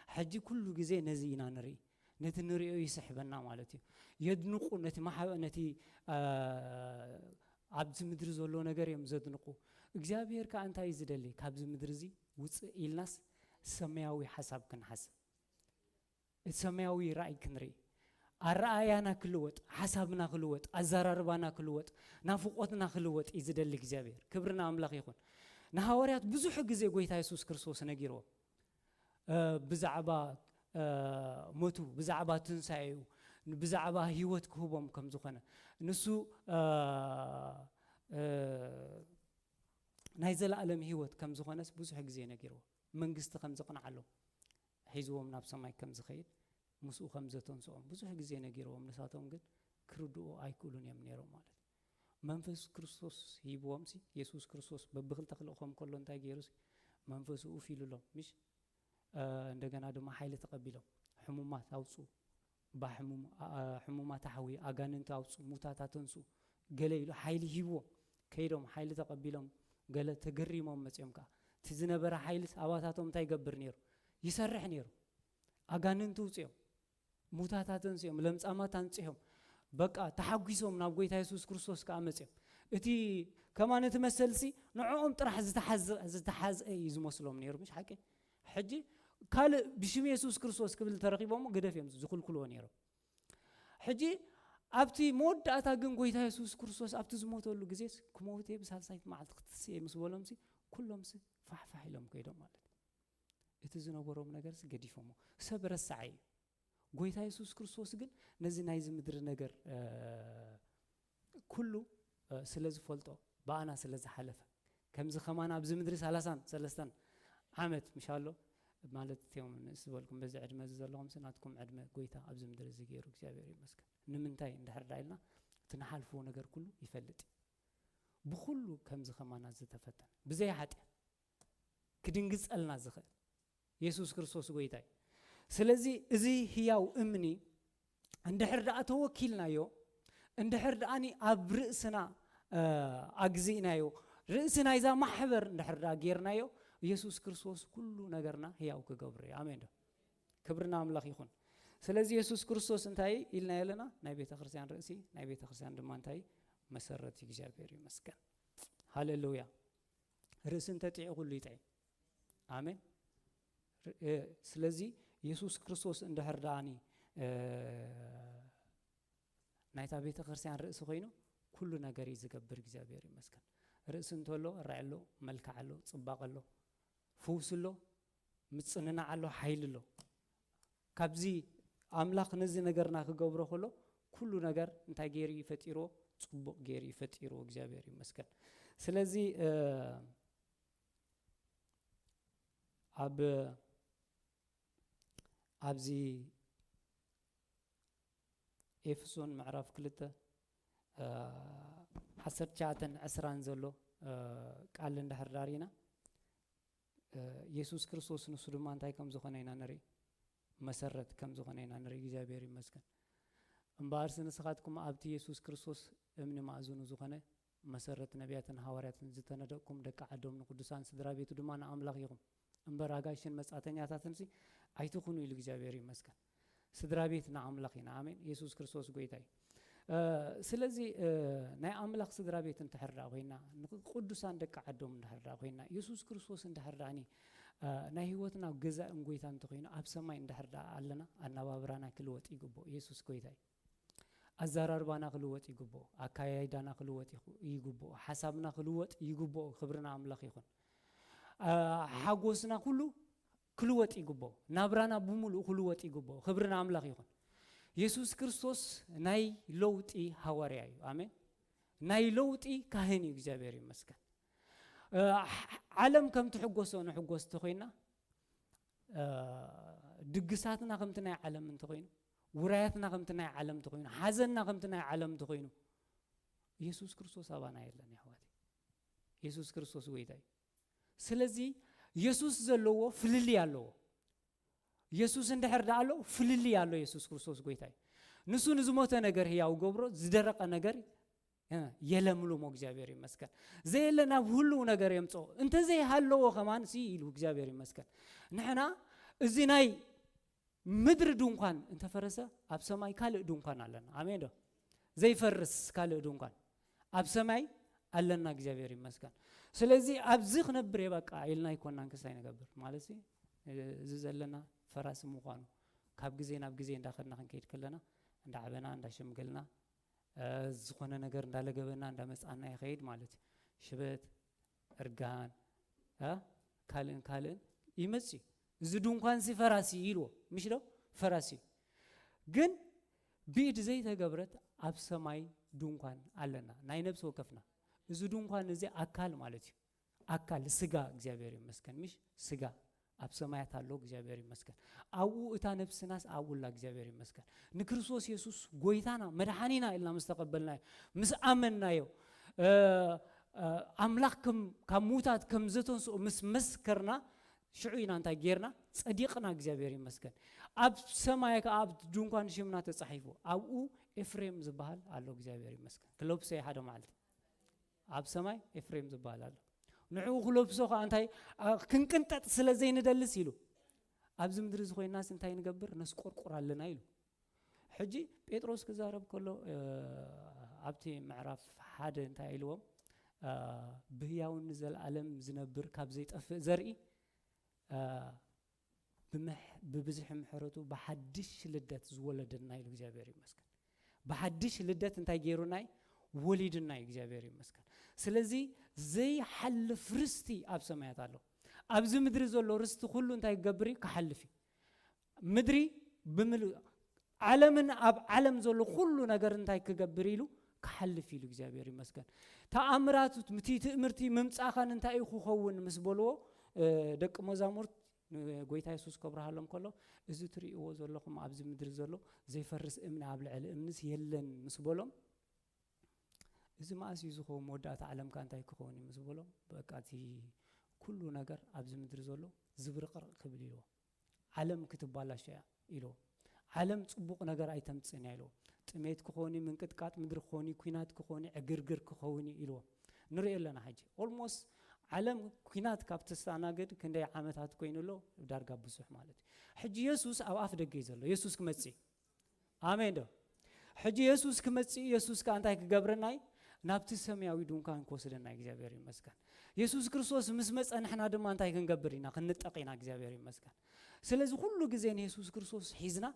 ሕጂ ኩሉ ግዜ ነዚ ኢና ንርኢ። ነቲ ንሪኦ ይስሕበና ማለት እዩ። የድንቑ ነቲ ማሓበ-፣ ነቲ፣ እ፣ ኣብዚ ምድሪ ዘሎ ነገር እዮም ዘድንቑ። እግዚኣብሔር ከኣ እንታይ እዩ ዝደሊ? ካብዚ ምድሪ እዚ ውፅእ ኢልናስ ሰማያዊ ሓሳብ ክንሓስብ፣ እቲ ሰማያዊ ራእይ ክንርኢ፣ ኣረኣያና ክልወጥ፣ ሓሳብና ክልወጥ፣ ኣዘራርባና ክልወጥ፣ ናፍቆትና ክልወጥ እዩ ዝደሊ እግዚኣብሔር። ክብሪ ንኣምላኽ ይኹን። ንሃዋርያት ብዙሕ ግዜ ጎይታ የሱስ ክርስቶስ ነጊርዎም፣ እ፣ ብዛዕባ፣ እ፣ ሞቱ፣ ብዛዕባ ትንሳኤኡ፣ ብዛዕባ ህይወት ክህቦም ከም ዝኾነ፣ ንሱ፣ እ፣ እ፣ ናይ ዘለኣለም ህይወት ከም ዝኾነስ ብዙሕ ግዜ ነጊርዎ። መንግስቲ ከም ዘቕንዓሎም፣ ሒዝዎም ናብ ሰማይ ከም ዝኸይድ፣ ምስኡ ከም ዘተንስኦም ብዙሕ ግዜ ነጊርዎም። ንሳቶም ግን ክርድኡ ኣይክእሉን እዮም ነይሮም ማለት እዩ። መንፈስ ክርስቶስ ሂብዎም ሲ፣ የሱስ ክርስቶስ በብኽልተ ክልእኾም ከሎ እንታይ ገይሩ ሲ? መንፈሱ ኡፍ ኢሉሎም፣ ምሽ? እ፣ እንደገና ድማ ሓይሊ ተቐቢሎም፣ ሕሙማት ኣውፅኡ፣ ባሕሙም-፣ ኣ-፣ ኣ-፣ ሕሙማት ኣሕውዩ፣ ኣጋንንቲ ኣውፅኡ፣ ሙታት ኣተንስኡ፣ ገለ ኢሉ ሓይሊ ሂብዎም። ከይዶም ሓይሊ ተቐቢሎም፣ ገለ ተገሪሞም መፅዮም ከዓ። እቲ ዝነበረ ሓይልስ ኣባታቶም እንታይ ይገብር ነይሩ? ይሰርሕ ነይሩ። ኣጋንንቲ ውፅኦም፣ ሙታታት ኣንፅኦም፣ ለምጻማት ኣንፅሖም፣ በቃ ተሓጒሶም ናብ ጎይታ የሱስ ክርስቶስ ከዓ መፅኦም። እቲ ከማን እቲ መሰልሲ ንዕኦም ጥራሕ ዝተሓዘ ዝተሓዝአ እዩ ዝመስሎም ነይሩ፣ ምሽ ሓቂ? ሕጂ ካልእ ብሽም የሱስ ክርስቶስ ክብል ተረኺቦሞ ግደፍ እዮም ዝኽልክልዎ ነይሮም። ሕጂ ኣብቲ መወዳእታ ግን ጎይታ የሱስ ክርስቶስ ኣብቲ ዝሞተሉ ግዜ ክመውት እየ፣ ብሳልሳይቲ መዓልቲ ክትስእ እየ ምስ በሎምሲ፣ ኩሎምሲ ፋሕፋሕ ኢሎም ከይዶም ማለት እዩ። እቲ ዝነበሮም ነገርሲ ገዲፎሞ፣ ሰብ ረሳዐ እዩ። ጎይታ የሱስ ክርስቶስ ግን ነዚ ናይዚ ምድሪ ነገር ኩሉ ስለ ዝፈልጦ፣ ብኣና ስለ ዝሓለፈ፣ ከምዚ ከማን ኣብዚ ምድሪ ሰላሳን ሰለስተን ዓመት ምሻሎ ማለት እዮም። ንእስ ዝበልኩም በዚ ዕድመ እዚ ዘለኹም ሲ ናትኩም ዕድመ ጎይታ ኣብዚ ምድሪ እዚ ገይሩ እግዚኣብሔር ይመስገን። ንምንታይ እንድሕር ዳ ኢልና፣ እቲ ንሓልፎ ነገር ኩሉ ይፈልጥ እዩ። ብኩሉ ከምዚ ከማና ዝተፈተነ ብዘይ ሓጢኣት ክድንግጸልና ዝኽእል የሱስ ክርስቶስ ጎይታ እዩ። ስለዚ እዚ ህያው እምኒ እንድሕር ደኣ ተወኪልናዮ፣ እንድሕር ደኣኒ ኣብ ርእስና ኣግዚእናዮ፣ ርእሲ ናይዛ ማሕበር እንድሕር ደኣ ጌርናዮ፣ የሱስ ክርስቶስ ኩሉ ነገርና ህያው ክገብሮ እዩ። ኣሜን ዶ? ክብርና ኣምላኽ ይኹን። ስለዚ የሱስ ክርስቶስ እንታይ ኢልና ኣለና? ናይ ቤተ ክርስቲያን ርእሲ፣ ናይ ቤተ ክርስቲያን ድማ እንታይ? መሰረት እዩ። እግዚኣብሔር ይመስገን። ሃሌሉያ። ርእሲ እንተጥዒ ኩሉ ይጥዒ። ኣሜን። ስለዚ የሱስ ክርስቶስ እንድሕር ደኣኒ ናይታ ቤተ ክርስቲያን ርእሲ ኮይኑ ኩሉ ነገር እዩ ዝገብር። እግዚኣብሔር ይመስገን። ርእሲ እንተሎ ራዒ ኣሎ፣ መልክዕ ኣሎ፣ ጽባቕ ኣሎ፣ ፍውስ ኣሎ፣ ምጽንናዕ ኣሎ፣ ሓይሊ ኣሎ። ካብዚ ኣምላኽ ነዚ ነገርና ክገብሮ ከሎ ኩሉ ነገር እንታይ ገይሩ እዩ ፈጢርዎ? ጽቡቕ ገይሩ እዩ ፈጢርዎ። እግዚኣብሔር ይመስገን። ስለዚ ኣብ ኣብዚ ኤፌሶን ምዕራፍ ክልተ ዓሰርተ ትሽዓተን ዕስራን ዘሎ ቃል እንድሕር ዳሪና፣ የሱስ ክርስቶስ ንሱ ድማ እንታይ ከም ዝኾነ ኢና ንርኢ፣ መሰረት ከም ዝኾነ ኢና ንርኢ። እግዚኣብሔር ይመስገን። እምበኣርሲ ንስኻትኩም ኣብቲ የሱስ ክርስቶስ እምኒ ማእዝኑ ዝኾነ መሰረት ነቢያትን ሃዋርያትን ዝተነደቕኩም ደቂ ዓዶም ንቅዱሳን ስድራ ቤቱ ድማ ንኣምላኽ ኢኹም እምበር ኣጋይሽን መጻተኛታትንሲ ኣይትኹኑ ኢሉ እግዚኣብሔር ይመስገን። ስድራ ቤት ንኣምላኽ ኢና። ኣሜን። የሱስ ክርስቶስ ጎይታ እዩ። ስለዚ ናይ ኣምላኽ ስድራ ቤት እንተሕር ደኣ ኮይና፣ ንቅዱሳን ደቂ ዓዶም እንድሕር ደኣ ኮይና፣ የሱስ ክርስቶስ እንድሕር ደኣኒ ናይ ህይወትና ገዛእን ጎይታ እንተኮይኑ፣ ኣብ ሰማይ እንድሕር ደኣ ኣለና፣ ኣነባብራና ክልወጥ ይግብኦ። የሱስ ጎይታ እዩ። ኣዘራርባና ክልወጥ ይግብኦ፣ ኣካያይዳና ክልወጥ ይግብኦ፣ ሓሳብና ክልወጥ ይግብኦ። ክብርና ኣምላኽ ይኹን። ሓጎስና ኩሉ ክልወጥ ይግብኦ፣ ናብራና ብምሉእ ክልወጥ ይግብኦ። ክብርና ኣምላኽ ይኹን። የሱስ ክርስቶስ ናይ ለውጢ ሃዋርያ እዩ። ኣሜን። ናይ ለውጢ ካህን እዩ። እግዚኣብሔር ይመስገን። ዓለም ከም ትሕጎሶ ንሕጎስ እንተኮይና፣ ድግሳትና ከምቲ ናይ ዓለም እንተኮይኑ፣ ውራያትና ከምቲ ናይ ዓለም እንተኮይኑ፣ ሓዘንና ከምቲ ናይ ዓለም እንተኮይኑ፣ የሱስ ክርስቶስ ኣባና የለን። የሕዋት፣ የሱስ ክርስቶስ ጎይታ እዩ። ስለዚ የሱስ ዘለዎ ፍልልይ ኣለዎ። የሱስ እንድሕር ደኣ ኣሎ፣ ፍልልይ ኣሎ። የሱስ ክርስቶስ ጎይታ እዩ። ንሱ ንዝሞተ ነገር ህያው ገብሮ፣ ዝደረቐ ነገር የለምልሞ። እግዚኣብሔር ይመስገን። ዘየለ ናብ ህልው ነገር የምፅኦ፣ እንተዘይሃለዎ ከማን ሲ ኢሉ። እግዚኣብሔር ይመስገን። ንሕና እዚ ናይ ምድሪ ድንኳን እንተፈረሰ፣ ኣብ ሰማይ ካልእ ድንኳን ኣለና። ኣሜን ዶ? ዘይፈርስ ካልእ ድንኳን ኣብ ሰማይ ኣለና። እግዚኣብሔር ይመስገን። ስለዚ ኣብዚ ክነብር እየ በቃ ኢልና ኣይኮናን ክስታይ ንገብር ማለት ሲ፣ እዚ ዘለና ፈራሲ ምዃኑ፣ ካብ ግዜ ናብ ግዜ እንዳኸድና ክንከይድ ከለና፣ እንዳዓበና እንዳሸምገልና፣ ዝኾነ ነገር እንዳለገበና እንዳመጻና ይኸይድ ማለት እዩ። ሽበት፣ እርጋን፣ ካልእን ካልእን ይመጽእ እዩ። እዚ ድንኳን ሲ ፈራሲ እዩ ኢልዎ፣ ምሽ ዶ? ፈራሲ እዩ። ግን ብኢድ ዘይተገብረት ኣብ ሰማይ ድንኳን ኣለና፣ ናይ ነብሲ ወከፍና። እዚ ድንኳን እዚ ኣካል ማለት እዩ። ኣካል ስጋ፣ እግዚኣብሔር ይመስገን፣ ምሽ ስጋ ኣብ ሰማያት ኣሎ። እግዚኣብሔር ይመስገን። ኣብኡ እታ ነብስናስ ኣብኡ ኣላ። እግዚኣብሔር ይመስገን። ንክርስቶስ የሱስ ጎይታና መድሓኒና ኢልና ምስ ተቐበልናዮ፣ ምስ ኣመንናዮ፣ ኣምላኽ ካብ ሙታት ከም ዘተንስኦ ምስ መስከርና፣ ሽዑ ኢና እንታይ ጌርና? ጸዲቕና። እግዚኣብሔር ይመስገን። ኣብ ሰማይ ከኣ ኣብ ድንኳን ሽምና ተጻሒፉ፣ ኣብኡ ኤፍሬም ዝበሃል ኣሎ። እግዚኣብሔር ይመስገን። ክለብሶ ሓደ መዓልቲ ኣብ ሰማይ ኤፍሬም ዝበሃል ኣሎ። ንዕኡ ክለብሶ ከኣ እንታይ? ክንቅንጠጥ ስለ ዘይንደልስ ኢሉ፣ ኣብዚ ምድሪ እዚ ኮይናስ እንታይ ንገብር? ነስቆርቁር ኣለና ኢሉ። ሕጂ ጴጥሮስ ክዛረብ ከሎ ኣብቲ ምዕራፍ ሓደ እንታይ ኢልዎም? ብህያውን ንዘለኣለም ዝነብር ካብ ዘይጠፍእ ዘርኢ ብብዝሒ ምሕረቱ ብሓድሽ ልደት ዝወለደና ኢሉ እግዚኣብሔር ይመስገን። ብሓድሽ ልደት እንታይ ገይሩናይ? ወሊድናይ እግዚኣብሔር ይመስገን። ስለዚ ዘይሓልፍ ርስቲ ኣብ ሰማያት ኣሎ። ኣብዚ ምድሪ ዘሎ ርስቲ ኩሉ እንታይ ክገብር እዩ? ክሓልፍ እዩ። ምድሪ ብምል ዓለምን ኣብ ዓለም ዘሎ ኩሉ ነገር እንታይ ክገብር ኢሉ? ክሓልፍ ኢሉ እግዚኣብሔር ይመስገን። ተኣምራቱ እቲ ትእምርቲ ምምጻኻን እንታይ እዩ ክኸውን ምስ በልዎ ደቂ መዛሙርት ንጎይታ የሱስ ከብርሃሎም ከሎ፣ እዚ ትርእይዎ ዘለኹም ኣብዚ ምድሪ ዘሎ ዘይፈርስ እምኒ ኣብ ልዕሊ እምንስ የለን ምስ በሎም፣ እዚ መኣስ እዩ ዝኸውን? መወዳእታ ዓለምካ እንታይ ክኸውን እዩ ምስ በሎም፣ በቃ እቲ ኩሉ ነገር ኣብዚ ምድሪ ዘሎ ዝብርቕርቕ ክብል ኢልዎ። ዓለም ክትባላሾ እያ ኢልዎ። ዓለም ጽቡቕ ነገር ኣይተምጽእን እያ ኢልዎ። ጥሜት ክኸውን እዩ፣ ምንቅጥቃጥ ምድሪ ክኸውን እዩ፣ ኲናት ክኸውን እዩ፣ ዕግርግር ክኸውን እዩ ኢልዎ። ንሪኦ ኣለና ሕጂ ኦልሞስት ዓለም ኲናት ካብ ተስተኣናግድ ክንደይ ዓመታት ኮይኑ ኣሎ? ዳርጋ ብዙሕ ማለት እዩ። ሕጂ የሱስ ኣብ ኣፍ ደገ እዩ ዘሎ። የሱስ ክመጽእ እዩ። ኣሜን ዶ? ሕጂ የሱስ ክመጽእ እዩ። የሱስ ከኣ እንታይ ክገብረና እዩ? ናብቲ ሰማያዊ ድንኳን ክወስደና እዩ። እግዚኣብሔር ይመስገን። የሱስ ክርስቶስ ምስ መጸ ንሕና ድማ እንታይ ክንገብር ኢና? ክንጠቕ ኢና። እግዚኣብሔር ይመስገን። ስለዚ ኩሉ ግዜ ንየሱስ ክርስቶስ ሒዝና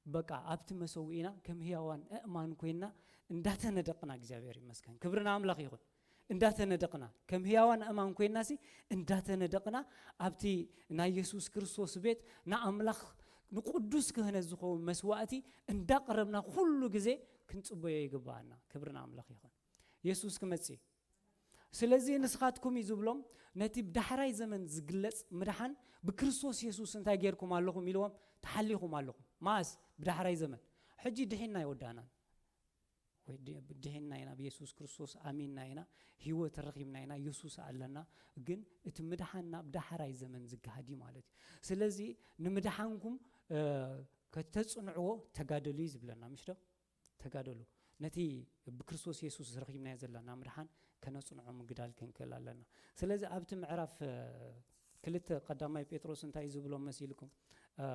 በቃ ኣብቲ መሰውኢና ከም ህያዋን ኣእማን ኮይንና እንዳተነደቕና፣ እግዚኣብሔር ይመስገን፣ ክብሪ ንኣምላኽ ይኹን፣ እንዳተነደቕና ከም ህያዋን ኣእማን ኮይንና ሲ እንዳተነደቕና ኣብቲ ናይ የሱስ ክርስቶስ ቤት ንኣምላኽ ንቅዱስ ክህነት ዝኸውን መስዋእቲ እንዳቕረብና ኩሉ ግዜ ክንጽበዮ ይግባኣና። ክብሪ ንኣምላኽ ይኹን። የሱስ ክመጽእ እዩ። ስለዚ ንስኻትኩም እዩ ዝብሎም፣ ነቲ ብዳሕራይ ዘመን ዝግለጽ ምድሓን ብክርስቶስ የሱስ እንታይ ጌርኩም ኣለኹም ኢልዎም፣ ተሓሊኹም ኣለኹም። መኣስ? ብዳሕራይ ዘመን። ሕጂ ድሒንና ኣይወዳእናን። ወይ ድ- ድሒንና ኢና፣ ብየሱስ ክርስቶስ ኣሚንና ኢና፣ ህይወት ረኺብና ኢና፣ የሱስ ኣለና። ግን እቲ ምድሓን ናብ ዳሕራይ ዘመን ዝገሃድ እዩ ማለት እዩ። ስለዚ ንምድሓንኩም እ፣ ከተጽንዕዎ ተጋደሉ እዩ ዝብለና፣ ምሽ ዶ? ተጋደሉ። ነቲ ብክርስቶስ የሱስ ረኺብናዮ ዘለና ምድሓን ከነጽንዖ ምግዳል ክንክእል ኣለና። ስለዚ ኣብቲ ምዕራፍ እ፣ ክልተ ቀዳማይ ጴጥሮስ እንታይ እዩ ዝብሎም መሲልኩም? እ፣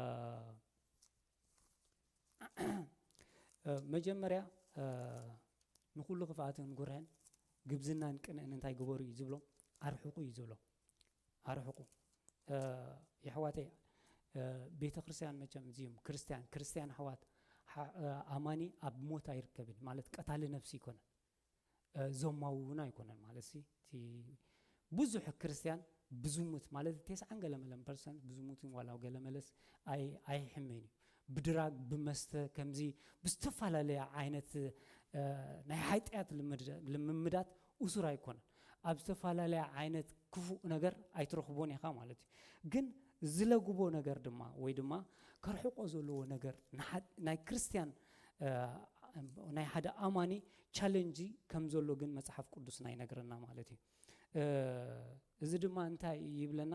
እ፣ መጀመርያ እ፣ ንኹሉ ክፍኣትን ጉርሕን ግብዝናን ቅንእን እንታይ ግበሩ እዩ ዝብሎም? ኣርሕቑ እዩ ዝብሎም። ኣርሕቑ። እ፣ የሕዋተይ እ፣ ቤተ ክርስቲያን መቸም እዚኦም ክርስቲያን ክርስቲያን ኣሕዋት ሓ- እ፣ ኣማኒ ኣብ ሞት ኣይርከብን ማለት ቀታሊ ነፍሲ ኣይኮነን። እ፣ ዘማዊ እውን ኣይኮነን ማለት ሲ እቲ ብዙሕ ክርስቲያን ብዝሙት ማለት ተስዓን ገለመለን ፐርሰንት ብዝሙትን ዋላ ገለመለስ ኣይ- ኣይሕመን እዩ። ብድራግ ብመስተ ከምዚ ብዝተፈላለየ ዓይነት እ፣ ናይ ሓጢኣት ልምድ- ልምምዳት እሱር ኣይኮነን። ኣብ ዝተፈላለየ ዓይነት ክፉእ ነገር ኣይትረኽቦን ኢኻ ማለት እዩ። ግን ዝለግቦ ነገር ድማ ወይ ድማ ከርሕቆ ዘለዎ ነገር ንሓ- ናይ ክርስቲያን እ፣ ናይ ሓደ ኣማኒ ቻለንጂ ከም ዘሎ ግን መጽሓፍ ቅዱስና ይነግረና ማለት እዩ። እ፣ እዚ ድማ እንታይ ይብለና?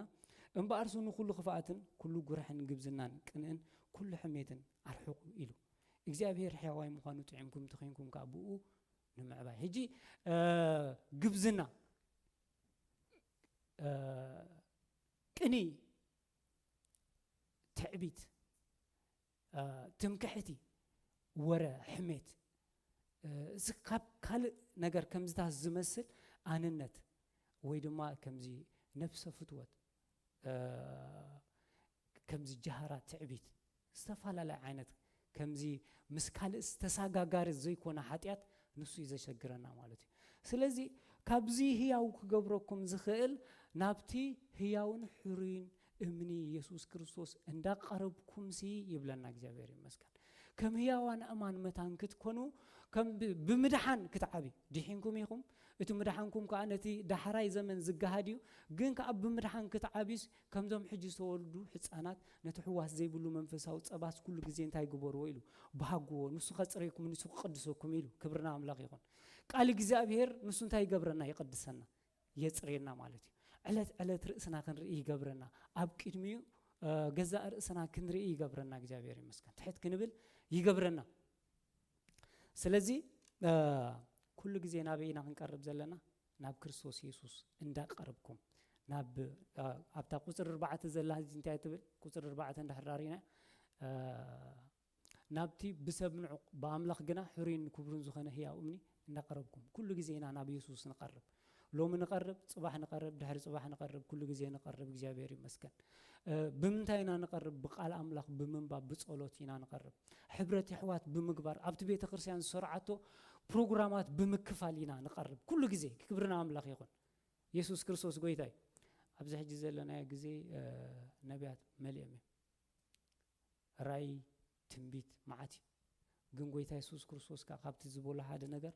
እምበኣርሱ ንኹሉ ክፍኣትን ኩሉ ጉርሕን ግብዝናን ቅንእን ኩሉ ሕሜትን ኣርሕቑ ኢሉ። እግዚኣብሔር ሕያዋይ ምዃኑ ጥዒምኩም ተኾይንኩም ከዓ ብኡ ንምዕባይ። ሕጂ እ፣ ግብዝና እ፣ ቅኒ፣ ትዕቢት፣ እ፣ ትምክሕቲ፣ ወረ፣ ሕሜት እ፣ እዚ ካብ ካልእ ነገር ከምዝታት ዝመስል ኣንነት ወይ ድማ ከምዚ ነብሰ ፍትወት እ፣ ከምዚ ጃህራ ትዕቢት ዝተፈላለየ ዓይነት ከምዚ ምስ ካልእ ዝተሳጋጋሪ ዘይኮነ ሓጢኣት ንሱ እዩ ዘሸግረና ማለት እዩ። ስለዚ ካብዚ ህያው ክገብረኩም ዝኽእል ናብቲ ህያውን ሕሩይን እምኒ የሱስ ክርስቶስ እንዳቀረብኩምሲ ይብለና እግዚኣብሔር ይመስገን። ከም ህያዋን ኣእማን መታን ክትኮኑ ከም ብ- ብምድሓን ክትዓቢ ድሒንኩም ኢኹም። እቲ ምድሓንኩም ከዓ ነቲ ዳሕራይ ዘመን ዝገሃድ እዩ። ግን ከዓ ብምድሓን ክትዓቢስ ከምዞም ሕጂ ዝተወልዱ ህፃናት ነቲ ሕዋስ ዘይብሉ መንፈሳዊ ፀባስ ኩሉ ግዜ እንታይ ግበርዎ ኢሉ ብሃግዎ። ንሱ ከፅረይኩም ንሱ ክቅድሰኩም ኢሉ። ክብርና ኣምላኽ ይኹን። ቃል እግዚኣብሔር ንሱ እንታይ ይገብረና? ይቅድሰና፣ የፅርየና ማለት እዩ። ዕለት ዕለት ርእስና ክንርኢ ይገብረና። ኣብ ቅድሚኡ እ፣ ገዛእ ርእስና ክንርኢ ይገብረና። እግዚኣብሔር ይመስገን። ትሕት ክንብል ይገብረና። ስለዚ እ፣ ኩሉ ግዜ ናበይ ኢና ክንቀርብ ዘለና? ናብ ክርስቶስ የሱስ እንዳቀረብኩም ናብ ኣብታ ቁፅሪ ኣርባዕተ ዘላ ሕዚ እንታይ ትብል? ቁፅሪ ኣርባዕተ እንድሕር ዳሪና ናብቲ ብሰብ ንዑቕ ብኣምላኽ ግና ሕሩይን ክቡርን ዝኾነ ህያው እምኒ እናቐረብኩም። ኩሉ ግዜ ኢና ናብ የሱስ ንቐርብ። ሎሚ ንቐርብ፣ ጽባሕ ንቐርብ፣ ድሕሪ ጽባሕ ንቐርብ፣ ኩሉ ግዜ ንቐርብ። እግዚኣብሔር ይመስገን። ብምንታይ ኢና ንቐርብ? ብቃል ኣምላኽ ብምንባብ፣ ብጸሎት ኢና ንቐርብ። ሕብረት የሕዋት ብምግባር፣ ኣብቲ ቤተ ክርስቲያን ዝሰርዓቶ ፕሮግራማት ብምክፋል ኢና ንቐርብ። ኩሉ ግዜ ክብርና ኣምላኽ ይኹን። የሱስ ክርስቶስ ጎይታ እዩ። ኣብዚ ሕጂ ዘለናዮ ግዜ ነቢያት መሊኦም እዮም። ራእይ፣ ትንቢት መዓት እዩ። ግን ጎይታ የሱስ ክርስቶስ ከኣ ካብቲ ዝበሎ ሓደ ነገር፣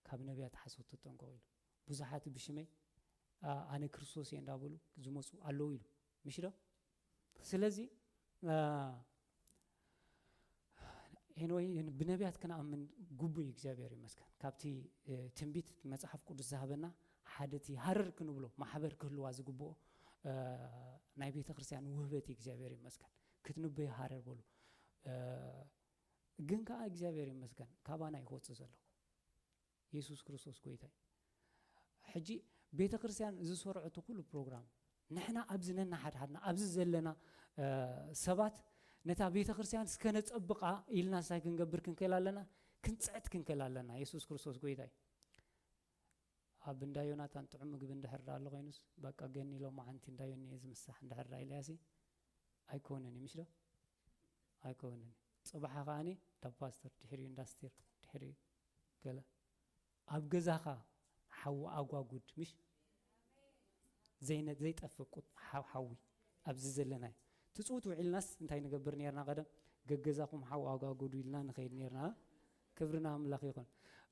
ካብ ነቢያት ሓሶት ተጠንቀቑ ኢሉ። ብዙሓት ብሽመይ ኣነ ክርስቶስ እየ እንዳበሉ ዝመፁ ኣለዉ ኢሉ። ምሽ ዶ? ስለዚ ኤንወይ ብነቢያት ክንኣምን ግቡ እዩ። እግዚኣብሔር ይመስገን። ካብቲ ትንቢት መፅሓፍ ቅዱስ ዝሃበና ሓደ እቲ ሃረር ክንብሎ ማሕበር ክህልዋ ዝግብኦ ናይ ቤተ ክርስቲያን ውህበት እዩ። እግዚኣብሔር ይመስገን። ክትንበዩ ሃረር በሉ። ግን ከዓ እግዚኣብሔር ይመስገን ካባና እዩ ክወፅእ ዘሎ። የሱስ ክርስቶስ ጎይታ እዩ። ሕጂ ቤተ ክርስቲያን ዝሰርዐቱ ኩሉ ፕሮግራም ንሕና ኣብዚ ነናሓድሓድና ኣብዚ ዘለና ሰባት ነታ ቤተ ክርስቲያን እስከ ነጸብቓ ኢልና እንታይ ክንገብር ክንክእል ኣለና? ክንጽዕት ክንክእል ኣለና። የሱስ ክርስቶስ ጎይታ እዩ። ኣብ እንዳ ዮናታን ጥዑም ምግቢ እንድሕር ደኣ ኣሎ ኮይኑስ በቃ ገኒ ሎማዓንቲ እንዳ ዮኒ እየ ዝምሳሕ እንድሕር ደኣ ኢለያሲ ኣይኮነን እዩ ምሽ ዶ? ኣይኮነን እዩ። ጽባሓ ከኣኒ እንዳ ፓስተር ድሕሪኡ እንዳ ኣስቴር ድሕሪኡ ገለ ኣብ ገዛኻ ሓዊ ኣጓጉድ ምሽ ዘይነ ዘይጠፍእ ቁጥ ሓው ሓዊ ኣብዚ ዘለናዮ ትጽውት ውዒልናስ እንታይ ንገብር ነርና? ቀደም ገገዛኹም ሓዊ ኣጓጉዱ ኢልና ንኸይድ ነርና። ክብርና ኣምላኽ ይኹን።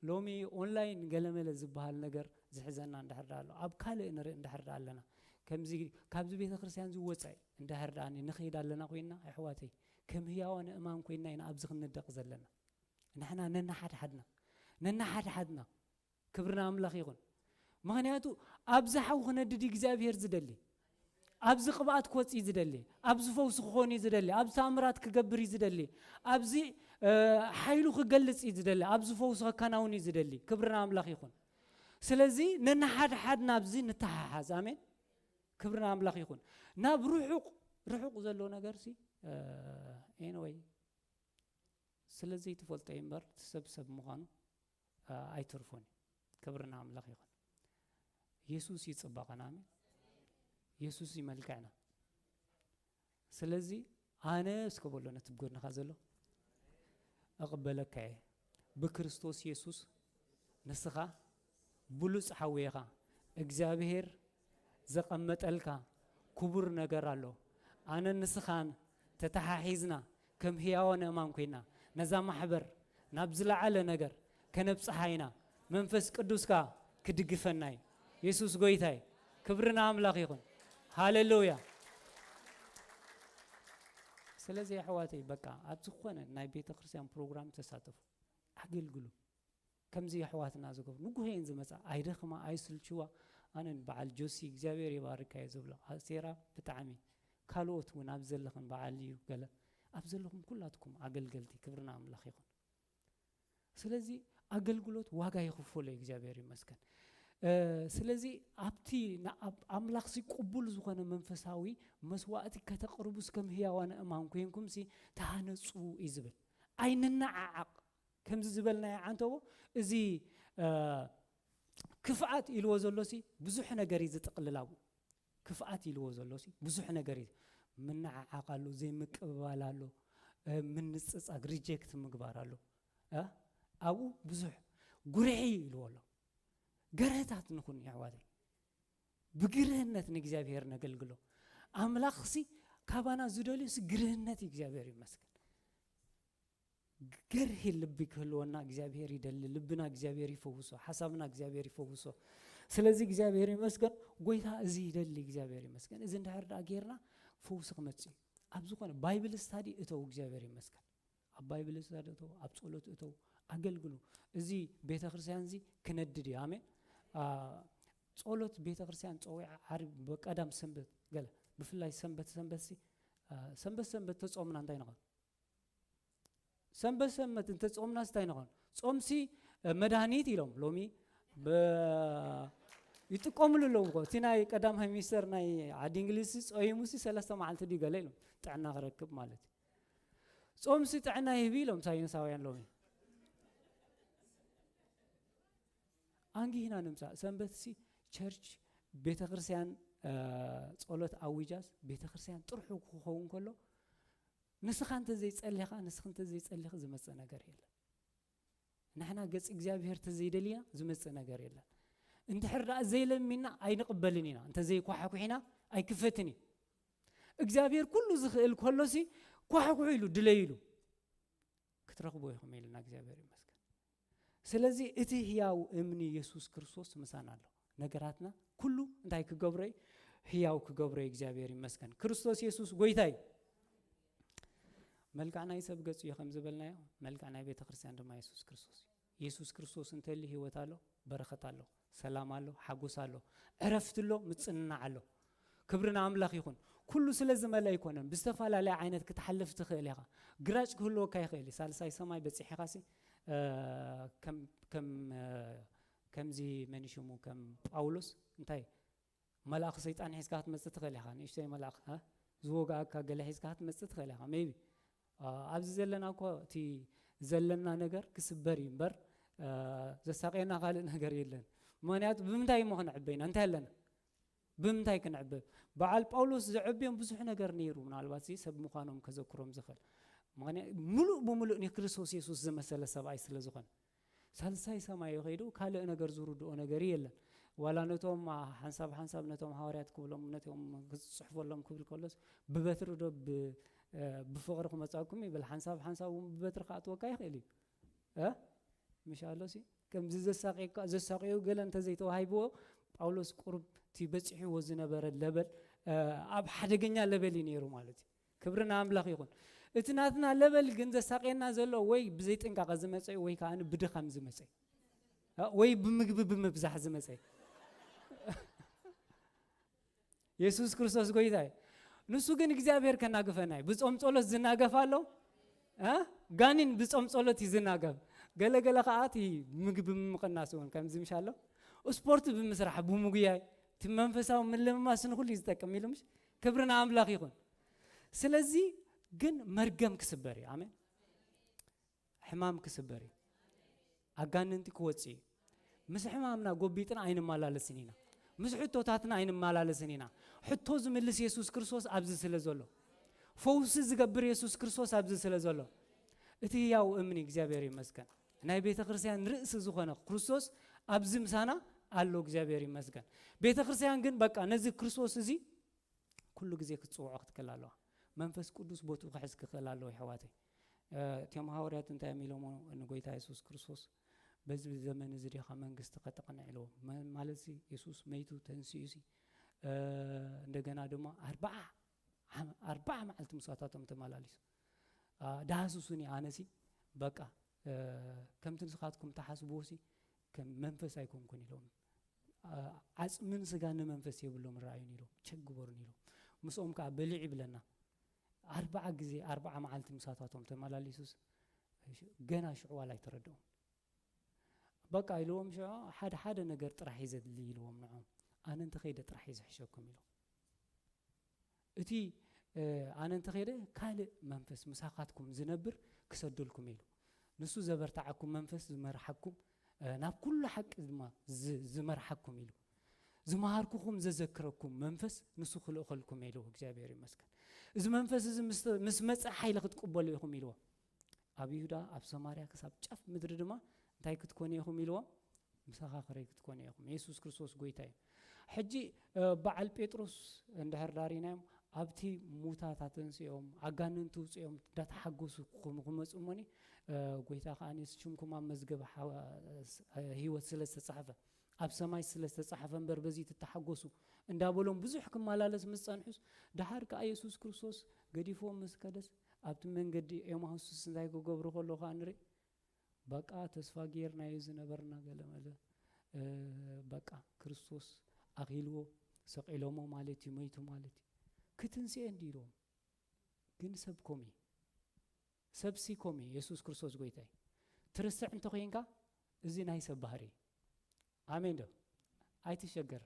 ሎሚ ኦንላይን ገለመለ ዝበሃል ነገር ዝሕዘና እንድሕር ደኣ ኣሎ ኣብ ካልእ ንርኢ እንድሕር ደኣ ኣለና ከምዚ ካብዚ ቤተ ክርስቲያን ዝወፀ እንድሕር ደኣ ንኸይድ ኣለና ኮይንና ኣሕዋተይ ከም ህያዋን እማን ኮይንና ኢና ኣብዚ ክንደቕ ዘለና። ንሕና ነናሓድሓድና ነናሓድሓድና ክብርና ኣምላኽ ይኹን። ምኽንያቱ ኣብዚ ሓው ክነድድ እግዚኣብሔር ዝደሊ ኣብዚ ቅብኣት ክወፅእ ዝደሊ ኣብዚ ፈውሲ ክኾን እዩ ዝደሊ ኣብዚ ተኣምራት ክገብር እዩ ዝደሊ ኣብዚ ሓይሉ ክገልፅ እዩ ዝደሊ ኣብዚ ፈውሲ ከከናውን እዩ ዝደሊ። ክብርና ኣምላኽ ይኹን። ስለዚ ነናሓድሓድና ኣብዚ ንተሓሓዝ። ኣሜን። ክብርና ኣምላኽ ይኹን። ናብ ርሑቕ ርሑቕ ዘሎ ነገርሲ ኤንወይ ስለ ዘይትፈልጦ እዩ እምበር እቲ ሰብ ሰብ ምዃኑ ኣይተርፎን እዩ። ክብርና ኣምላኽ ይኹን። የሱስ እዩ ጽባቐና። ኣሜን። የሱስ እዩ መልክዕና። ስለዚ ኣነ እስከ በሎ ነቲ ብጎንኻ ዘሎ እቕበለካ እየ ብክርስቶስ የሱስ ንስኻ ብሉጽ ሓውየኻ እግዚኣብሔር ዘቐመጠልካ ክቡር ነገር ኣሎ። ኣነ ንስኻን ተተሓሒዝና ከም ህያዋን እማን ኮይና ነዛ ማሕበር ናብ ዝለዓለ ነገር ከነብጽሓ ኢና። መንፈስ ቅዱስካ ክድግፈና እዩ። የሱስ ጎይታይ ክብሪ ንኣምላኽ ይኹን። ሃሌሉያ። ስለዚ ኣሕዋተይ በቃ ኣብ ዝኾነ ናይ ቤተ ክርስቲያን ፕሮግራም ተሳተፉ፣ ኣገልግሉ። ከምዚ ኣሕዋትና ዝገብሩ ንጉሆ እየን ዝመጻ ኣይደኽማ ኣይስልችዋ። ኣነን በዓል ጆሲ እግዚኣብሔር ይባርካ እየ ዝብሎ። ኣስቴራ ብጣዕሚ ካልኦት እውን ኣብ ዘለኽን በዓል እዩ ገለ ኣብ ዘለኹም ኩላትኩም ኣገልገልቲ ክብርና ኣምላኽ ይኹን። ስለዚ ኣገልግሎት ዋጋ ይኽፈሎ እግዚኣብሔር ይመስገን። ስለዚ ኣብቲ ኣምላኽሲ ቅቡል ዝኾነ መንፈሳዊ መስዋእቲ ከተቕርቡስ ከም ህያዋን እማን ኮይንኩምሲ ተሃነፁ እዩ ዝብል። ኣይንነዓዓቕ። ከምዚ ዝበልናዮ ዓንተቦ እዚ ክፍኣት ኢልዎ ዘሎሲ ብዙሕ ነገር እዩ ዝጥቕልል ኣብኡ። ክፍኣት ኢልዎ ዘሎሲ ብዙሕ ነገር እዩ። ምንዓዓቕ ኣሎ፣ ዘይምቅብባል ኣሎ፣ ምንጽጻግ ሪጀክት ምግባር ኣሎ። ኣብኡ ብዙሕ ጉርሒ ኢልዎ ኣሎ። ገርህታት ንኹን የሕዋተይ። ብግርህነት ንእግዚኣብሔር ነገልግሎ። ኣምላኽሲ ካባና ዝደልዩሲ ግርህነት እዩ። እግዚኣብሔር ይመስገን። ገርሂ ልቢ ክህልወና እግዚኣብሔር ይደሊ። ልብና እግዚኣብሔር ይፈውሶ፣ ሓሳብና እግዚኣብሔር ይፈውሶ። ስለዚ እግዚኣብሔር ይመስገን። ጎይታ እዚ ይደሊ። እግዚኣብሔር ይመስገን። እዚ እንድሕር ደኣ ጌርና ፈውሲ ክመጽእ እዩ። ኣብ ዝኾነ ባይብል ስታዲ እተው። እግዚኣብሔር ይመስገን። ኣብ ባይብል ስታዲ እተው፣ ኣብ ጸሎት እተው፣ ኣገልግሉ። እዚ ቤተ ክርስቲያን እዚ ክነድድ እዩ። ኣሜን። ጸሎት ቤተ ክርስቲያን ጸዊዓ ዓርቢ በቀዳም ሰንበት ገለ ብፍላይ ሰንበት ሰንበት ሲ ሰንበት ሰንበት ተጾምና እንታይ ንኾን? ሰንበት ሰንበት እንተ ጾምናስ እንታይ ንኾን? ጾምሲ መድሃኒት ኢሎም ሎሚ ይጥቀምሉ ኣለዉ እኮ። እቲ ናይ ቀዳማይ ሚኒስተር ናይ ዓዲ እንግሊዝ ጾይሙሲ ሰለስተ መዓልቲ ድዩ ገለ ኢሎም፣ ጥዕና ክረክብ ማለት እዩ። ጾምሲ ጥዕና ይህብ ኢሎም ሳይንሳውያን ሎሚ። ኣንጊህና ንምጻእ ሰንበትሲ ቸርች፣ ቤተክርስትያን፣ እ፣ ጸሎት ኣዊጃስ ቤተክርስትያን ጥርሑ ክኸውን ከሎ፣ ንስኻ እንተ ዘይጸሊኻ፣ ንስኺ እንተ ዘይጸሊኺ ዝመጽእ ነገር የለን። ንሕና ገጽ እግዚኣብሔር እንተ ዘይደሊና ዝመጽእ ነገር የለን። እንድሕር ደኣ ዘይለሚና ኣይንቕበልን ኢና። እንተ ዘይኳሕኩሒና ኣይክፈትን እዩ። እግዚኣብሔር ኩሉ ዝኽእል ከሎሲ ኳሕኩሑ ኢሉ ድለዩ ኢሉ ክትረኽቦ ኢኹም ኢልና እግዚኣብሔር ይመስገን። ስለዚ እቲ ህያው እምኒ የሱስ ክርስቶስ ምሳና ኣሎ። ነገራትና ኩሉ እንታይ ክገብሮ እዩ? ህያው ክገብሮ እዩ። እግዚኣብሔር ይመስገን። ክርስቶስ የሱስ ጎይታ እዩ። መልክዕ ናይ ሰብ ገጽ እዩ ከም ዝበልናዮ፣ መልክዕ ናይ ቤተ ክርስቲያን ድማ የሱስ ክርስቶስ እዩ። የሱስ ክርስቶስ እንተሊ ህይወት ኣሎ፣ በረኸት ኣሎ፣ ሰላም ኣሎ፣ ሓጎስ ኣሎ፣ ዕረፍቲ ኣሎ፣ ምጽንናዕ ኣሎ። ክብሪ ንኣምላኽ ይኹን። ኩሉ ስለ ዝመልአ ኣይኮነን። ብዝተፈላለየ ዓይነት ክትሓልፍ ትኽእል ኢኻ። ግራጭ ክህልወካ ይኽእል እዩ። ሳልሳይ ሰማይ በጺሕኻሲ፣ እ፣ ከም፣ ከም፣ እ፣ ከምዚ መን ሽሙ፣ ከም ጳውሎስ እንታይ መልኣኽ ሰይጣን ሒዝካ ክትመጽእ ትኽእል ኢኻ። ንእሽተይ መልኣኽ፣ እ፣ ዝወግኣካ ገለ ሒዝካ ክትመጽእ ትኽእል ኢኻ። ሜይቢ፣ እ፣ ኣብዚ ዘለና እኮ እቲ ዘለና ነገር ክስበር እዩ እምበር፣ እ፣ ዘሳቕየና ካልእ ነገር የለን። ምኽንያቱ ብምንታይ እሞ ክንዕበ ኢና? እንታይ ኣለና? ብምንታይ ክንዕበ? በዓል ጳውሎስ ዘዕብዮም ብዙሕ ነገር ነይሩ። ምናልባት እዚ ሰብ ምዃኖም ከዘክሮም ዝኽእል። ምኽንያቱ ምሉእ ብምሉእ ንክርስቶስ የሱስ ዝመሰለ ሰብኣይ ስለ ዝኾነ። ሳልሳይ ሰማይ ከይዱ ካልእ ነገር ዝርድኦ ነገር የለን። ዋላ ነቶም ሓንሳብ ሓንሳብ ነቶም ሃዋርያት ክብሎም፣ ነቶም ክጽሕፈሎም ክብል ከሎስ፣ ብበትሪ ዶ ብ-፣ እ፣ ብፍቕሪ ክመጻኩም ይብል። ሓንሳብ ሓንሳብ እውን ብበትሪ ክኣትወካ ይኽእል እዩ። እ? ምሽ ኣሎሲ? ከምዚ ዘሳቕየካ፣ ዘሳቕዮ ገለ እንተ ዘይተዋሂብዎ፣ ጳውሎስ ቁሩብ እቲ በጺሕዎ ዝነበረ ለበል፣ እ፣ ኣብ ሓደገኛ ለበል እዩ ነይሩ ማለት እዩ። ክብሪ ንኣምላኽ ይኹን። እቲ ናትና ለበል ግን ዘሳቕየና ዘሎ ወይ ብዘይጥንቃቐ ዝመጸ እዩ፣ ወይ ከኣ ብድኻም ዝመጸ እዩ። እ፣ ወይ ብምግቢ ብምብዛሕ ዝመጸ እዩ። የሱስ ክርስቶስ ጎይታ እዩ። ንሱ ግን እግዚኣብሔር ከናግፈና እዩ። ብጾም ጸሎት ዝናገፍ ኣሎ። እ? ጋኒን ብጾም ጸሎት እዩ ዝናገፍ። ገለ ገለ ከኣ እቲ ምግቢ ምምቕናስ እውን ከምዚ ምሽ ኣሎ። ስፖርት ብምስራሕ፣ ብምጉያይ፣ እቲ መንፈሳዊ ምልምማስ ንኹሉ እዩ ዝጠቅም ኢሉ ምሽ? ክብሪ ንኣምላኽ ይኹን። ስለዚ ግን መርገም ክስበር እዩ። ኣሜን። ሕማም ክስበር እዩ። ኣጋንንቲ ክወጽእ እዩ። ምስ ሕማምና ጎቢጥና ኣይንመላለስን ኢና። ምስ ሕቶታትና ኣይንመላለስን ኢና። ሕቶ ዝምልስ የሱስ ክርስቶስ ኣብዚ ስለ ዘሎ፣ ፈውሲ ዝገብር የሱስ ክርስቶስ ኣብዚ ስለ ዘሎ፣ እቲ ህያው እምኒ እግዚኣብሔር ይመስገን፣ ናይ ቤተ ክርስቲያን ርእሲ ዝኾነ ክርስቶስ ኣብዚ ምሳና ኣሎ። እግዚኣብሔር ይመስገን። ቤተ ክርስቲያን ግን በቃ ነዚ ክርስቶስ እዚ ኩሉ ግዜ ክትጽውዖ ክትክእል ኣለዋ። መንፈስ ቅዱስ ቦትኡ ክሕዝ ክኽእል ኣለዎ፣ የሕዋተይ። እ፣ እቶም ሃዋርያት እንታይ እዮም ኢሎሞ ንጎይታ የሱስ ክርስቶስ? "በዚ ዘመን እዚ ዲኻ መንግስቲ ከተቕንዕ?" ኢልዎም። መ-፣ ማለትሲ የሱስ መይቱ ተንሲኡሲ፣ እ፣ እንደገና ድማ ኣርብዓ ዓም-፣ ኣርብዓ መዓልቲ ምሳታቶም ተመላሊሱ። ኣ፣ "ዳህስሱኒ ኣነሲ በቃ፣ እ፣ ከምቲ ንስኻትኩም ትሓስብዎሲ ከም መንፈስ ኣይኮንኩን" ኢሎም። ኣ፣ "ዓጽምን ስጋን ንመንፈስ የብሎም ረኣዩን" ኢሎም፣ "ቸግበሩን" ኢሎም። ምስኦም ከኣ በሊዑ ይብለና። ኣርብዓ ግዜ፣ ኣርብዓ መዓልቲ ምሳታቶም ተመላሊሱስ፣ ገና ሽዑ ዋላ ኣይተረድኦም። በቃ ኢልዎም ሽዑ፣ "ሓደ ሓደ ነገር ጥራሕ እዩ ዘድሊ" ኢልዎም ንዖም። "ኣነ እንተኸይደ ጥራሕ እዩ ዝሕሸኩም" ኢሎም። "እቲ፣ እ፣ ኣነ እንተኸይደ ካልእ መንፈስ ምሳኻትኩም ዝነብር ክሰደልኩም" ኢሉ። ንሱ ዘበርታዓኩም መንፈስ ዝመርሓኩም፣ እ፣ ናብ ኩሉ ሓቂ ድማ ዝ-፣ ዝመርሓኩም ኢሉ። "ዝመሃርኩኹም ዘዘክረኩም መንፈስ ንሱ ክልእኸልኩም" ኢሉ። እግዚኣብሔር ይመስገን። "እዚ መንፈስ እዚ ምስ፣ ምስ መጸ ሓይሊ ክትቅበሉ ኢኹም" ኢልዎ። ኣብ ይሁዳ፣ ኣብ ሰማርያ፣ ክሳብ ጫፍ ምድሪ ድማ እንታይ ክትኮኑ ኢኹም ኢልዎም? መሰኻኽረይ ክትኮኑ ኢኹም። የሱስ ክርስቶስ ጎይታ እዩ። ሕጂ፣ እ፣ በዓል ጴጥሮስ እንድሕር ዳሪናዮም፣ ኣብቲ ሙታት ኣተንስኦም፣ ኣጋንንቲ ውፅኦም፣ እንዳተሓጎሱ ክም-፣ ክመፁ እሞኒ፣ እ፣ ጎይታ ከኣ ሽምኩም ኣብ መዝገብ ሓ-፣ እ፣ ህይወት ስለ ዝተፃሕፈ፣ ኣብ ሰማይ ስለ ዝተፃሕፈ እምበር በዚ ትተሓጎሱ እንዳበሎም ብዙሕ ክመላለስ ምስ ጸንሑስ፣ ደሓር ከኣ የሱስ ክርስቶስ ገዲፍዎም ምስ ከደስ፣ ኣብቲ መንገዲ ኤማሁስስ እንታይ ክገብሩ ከለዉ ከኣ ንርኢ። በቃ ተስፋ ጌርናዮ ዝነበርና ገለ መለ፣ እ፣ በቃ ክርስቶስ ኣኺልዎ፣ ሰቒሎሞ ማለት እዩ፣ መይቱ ማለት እዩ። ክትንስኤ እንዲ ኢልዎም። ግን ሰብ ኮም እዩ። ሰብሲ ኮም እዩ። የሱስ ክርስቶስ ጎይታ እዩ። ትርስዕ እንተኾይንካ፣ እዚ ናይ ሰብ ባህሪ እዩ። ኣሜን ዶ? ኣይትሸገር።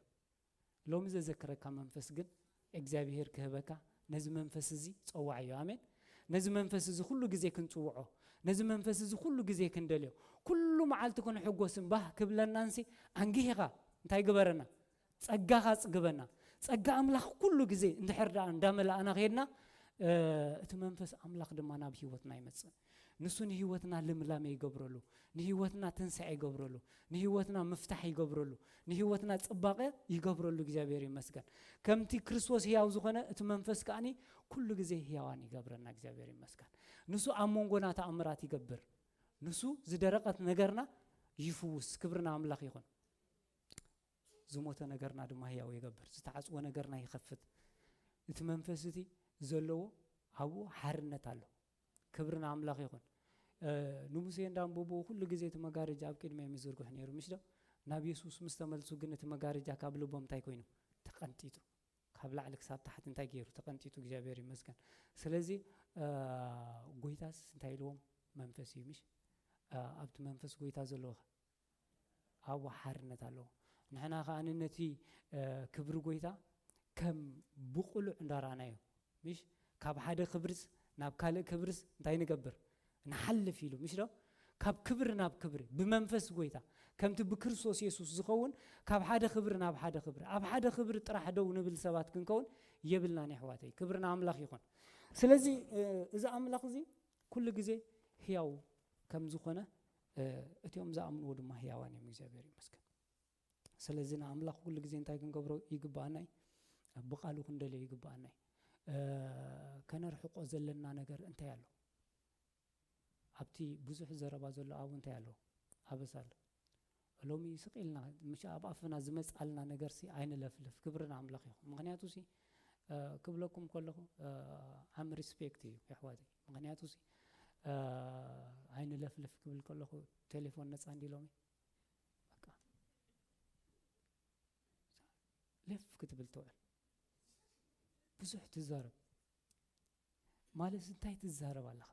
ሎሚ ዘዘክረካ መንፈስ ግን እግዚኣብሔር ክህበካ፣ ነዚ መንፈስ እዚ ጸዋዕዮ። ኣሜን። ነዚ መንፈስ እዚ ኩሉ ግዜ ክንጽውዖ፣ ነዚ መንፈስ እዚ ኩሉ ግዜ ክንደልዮ፣ ኩሉ መዓልቲ ክንሕጎስን ባህ ክብለናንሲ፣ ኣንጊህኻ እንታይ ግበረና? ጸጋኻ ጽግበና። ጸጋ ኣምላኽ ኩሉ ግዜ እንድሕር ደኣ እንዳመላእና ከይድና፣ እ፣ እቲ መንፈስ ኣምላኽ ድማ ናብ ህይወትና ይመጽእ። ንሱ ንህይወትና ልምላሜ ይገብረሉ፣ ንህይወትና ትንሳኤ ይገብረሉ፣ ንህይወትና ምፍታሕ ይገብረሉ፣ ንህይወትና ጽባቐ ይገብረሉ። እግዚኣብሔር ይመስገን። ከምቲ ክርስቶስ ህያው ዝኾነ፣ እቲ መንፈስ ከኣኒ ኩሉ ግዜ ህያዋን ይገብረና። እግዚኣብሔር ይመስገን። ንሱ ኣብ መንጎና ተኣምራት ይገብር። ንሱ ዝደረቐት ነገርና ይፍውስ። ክብሪ ንኣምላኽ ይኹን። ዝሞተ ነገርና ድማ ህያው ይገብር። ዝተዓጽወ ነገርና ይኸፍት። እቲ መንፈስ እቲ ዘለዎ ኣብኡ ሓርነት ኣሎ። ክብሪ ንኣምላኽ ይኹን። እ፣ ንሙሴ እንዳንበብዎ ኩሉ ግዜ እቲ መጋረጃ ኣብ ቅድሚኦም ይዝርግሑ ነይሩ፣ ምሽ ዶ? ናብ የሱስ ምስ ተመልሱ ግን እቲ መጋረጃ ካብ ልቦም እንታይ ኮይኑ? ተቐንጢጡ። ካብ ላዕሊ ክሳብ ታሕቲ እንታይ ገይሩ? ተቐንጢጡ። እግዚኣብሔር ይመስገን። ስለዚ፣ እ፣ ጎይታስ እንታይ ኢልዎም? መንፈስ እዩ፣ ምሽ? እ፣ ኣብቲ መንፈስ ጎይታ ዘለዎኸ? ኣብኡ ሓርነት ኣለዎ። ንሕና ከኣ ነቲ፣ እ፣ ክብሪ ጎይታ ከም ብቕሉዕ እንዳረኣናዮ፣ ምሽ? ካብ ሓደ ክብርስ ናብ ካልእ ክብርስ እንታይ ንገብር? ንሓልፍ ኢሉ፣ ምሽ ዶ? ካብ ክብሪ ናብ ክብሪ ብመንፈስ ጎይታ፣ ከምቲ ብክርስቶስ የሱስ ዝኸውን፣ ካብ ሓደ ክብሪ ናብ ሓደ ክብሪ፣ ኣብ ሓደ ክብሪ ጥራሕ ደው ንብል ሰባት ክንከውን የብልናን፣ የሕዋተይ። ክብሪ ንኣምላኽ ይኹን። ስለዚ፣ እ፣ እዚ ኣምላኽ እዚ ኩሉ ግዜ ህያው ከም ዝኾነ፣ እ፣ እቲኦም ዝኣምንዎ ድማ ህያዋን እዮም። እግዚኣብሔር ይመስገን። ስለዚ ንኣምላኽ ኩሉ ግዜ እንታይ ክንገብሮ ይግብኣና እዩ? ብቓሉ ክንደልዮ ይግብኣና እዩ። እ፣ ከነርሕቆ ዘለና ነገር እንታይ ኣሎ? ኣብቲ ብዙሕ ዘረባ ዘሎ ኣብኡ እንታይ ኣሎ? ኣበሳ ኣሎ። ሎሚ ስቕ ኢልና፣ ምሽ ኣብ ኣፍና ዝመጽኣልና ነገርሲ ኣይንለፍልፍ። ክብሪ ንኣምላኽ ይኹን። ምኽንያቱሲ፣ እ፣ ክብለኩም ከለኹ፣ እ፣ ዓም ሪስፔክት እዩ፣ የሕዋተይ። ምኽንያቱሲ፣ እ፣ ኣይንለፍልፍ ክብል ከለኹ፣ ቴሌፎን ነጻ እንዲ ሎሚ? በቃ። ለፍ ክትብል ትውዕል። ብዙሕ ትዛረብ። ማለት እንታይ ትዛረብ ኣለኻ?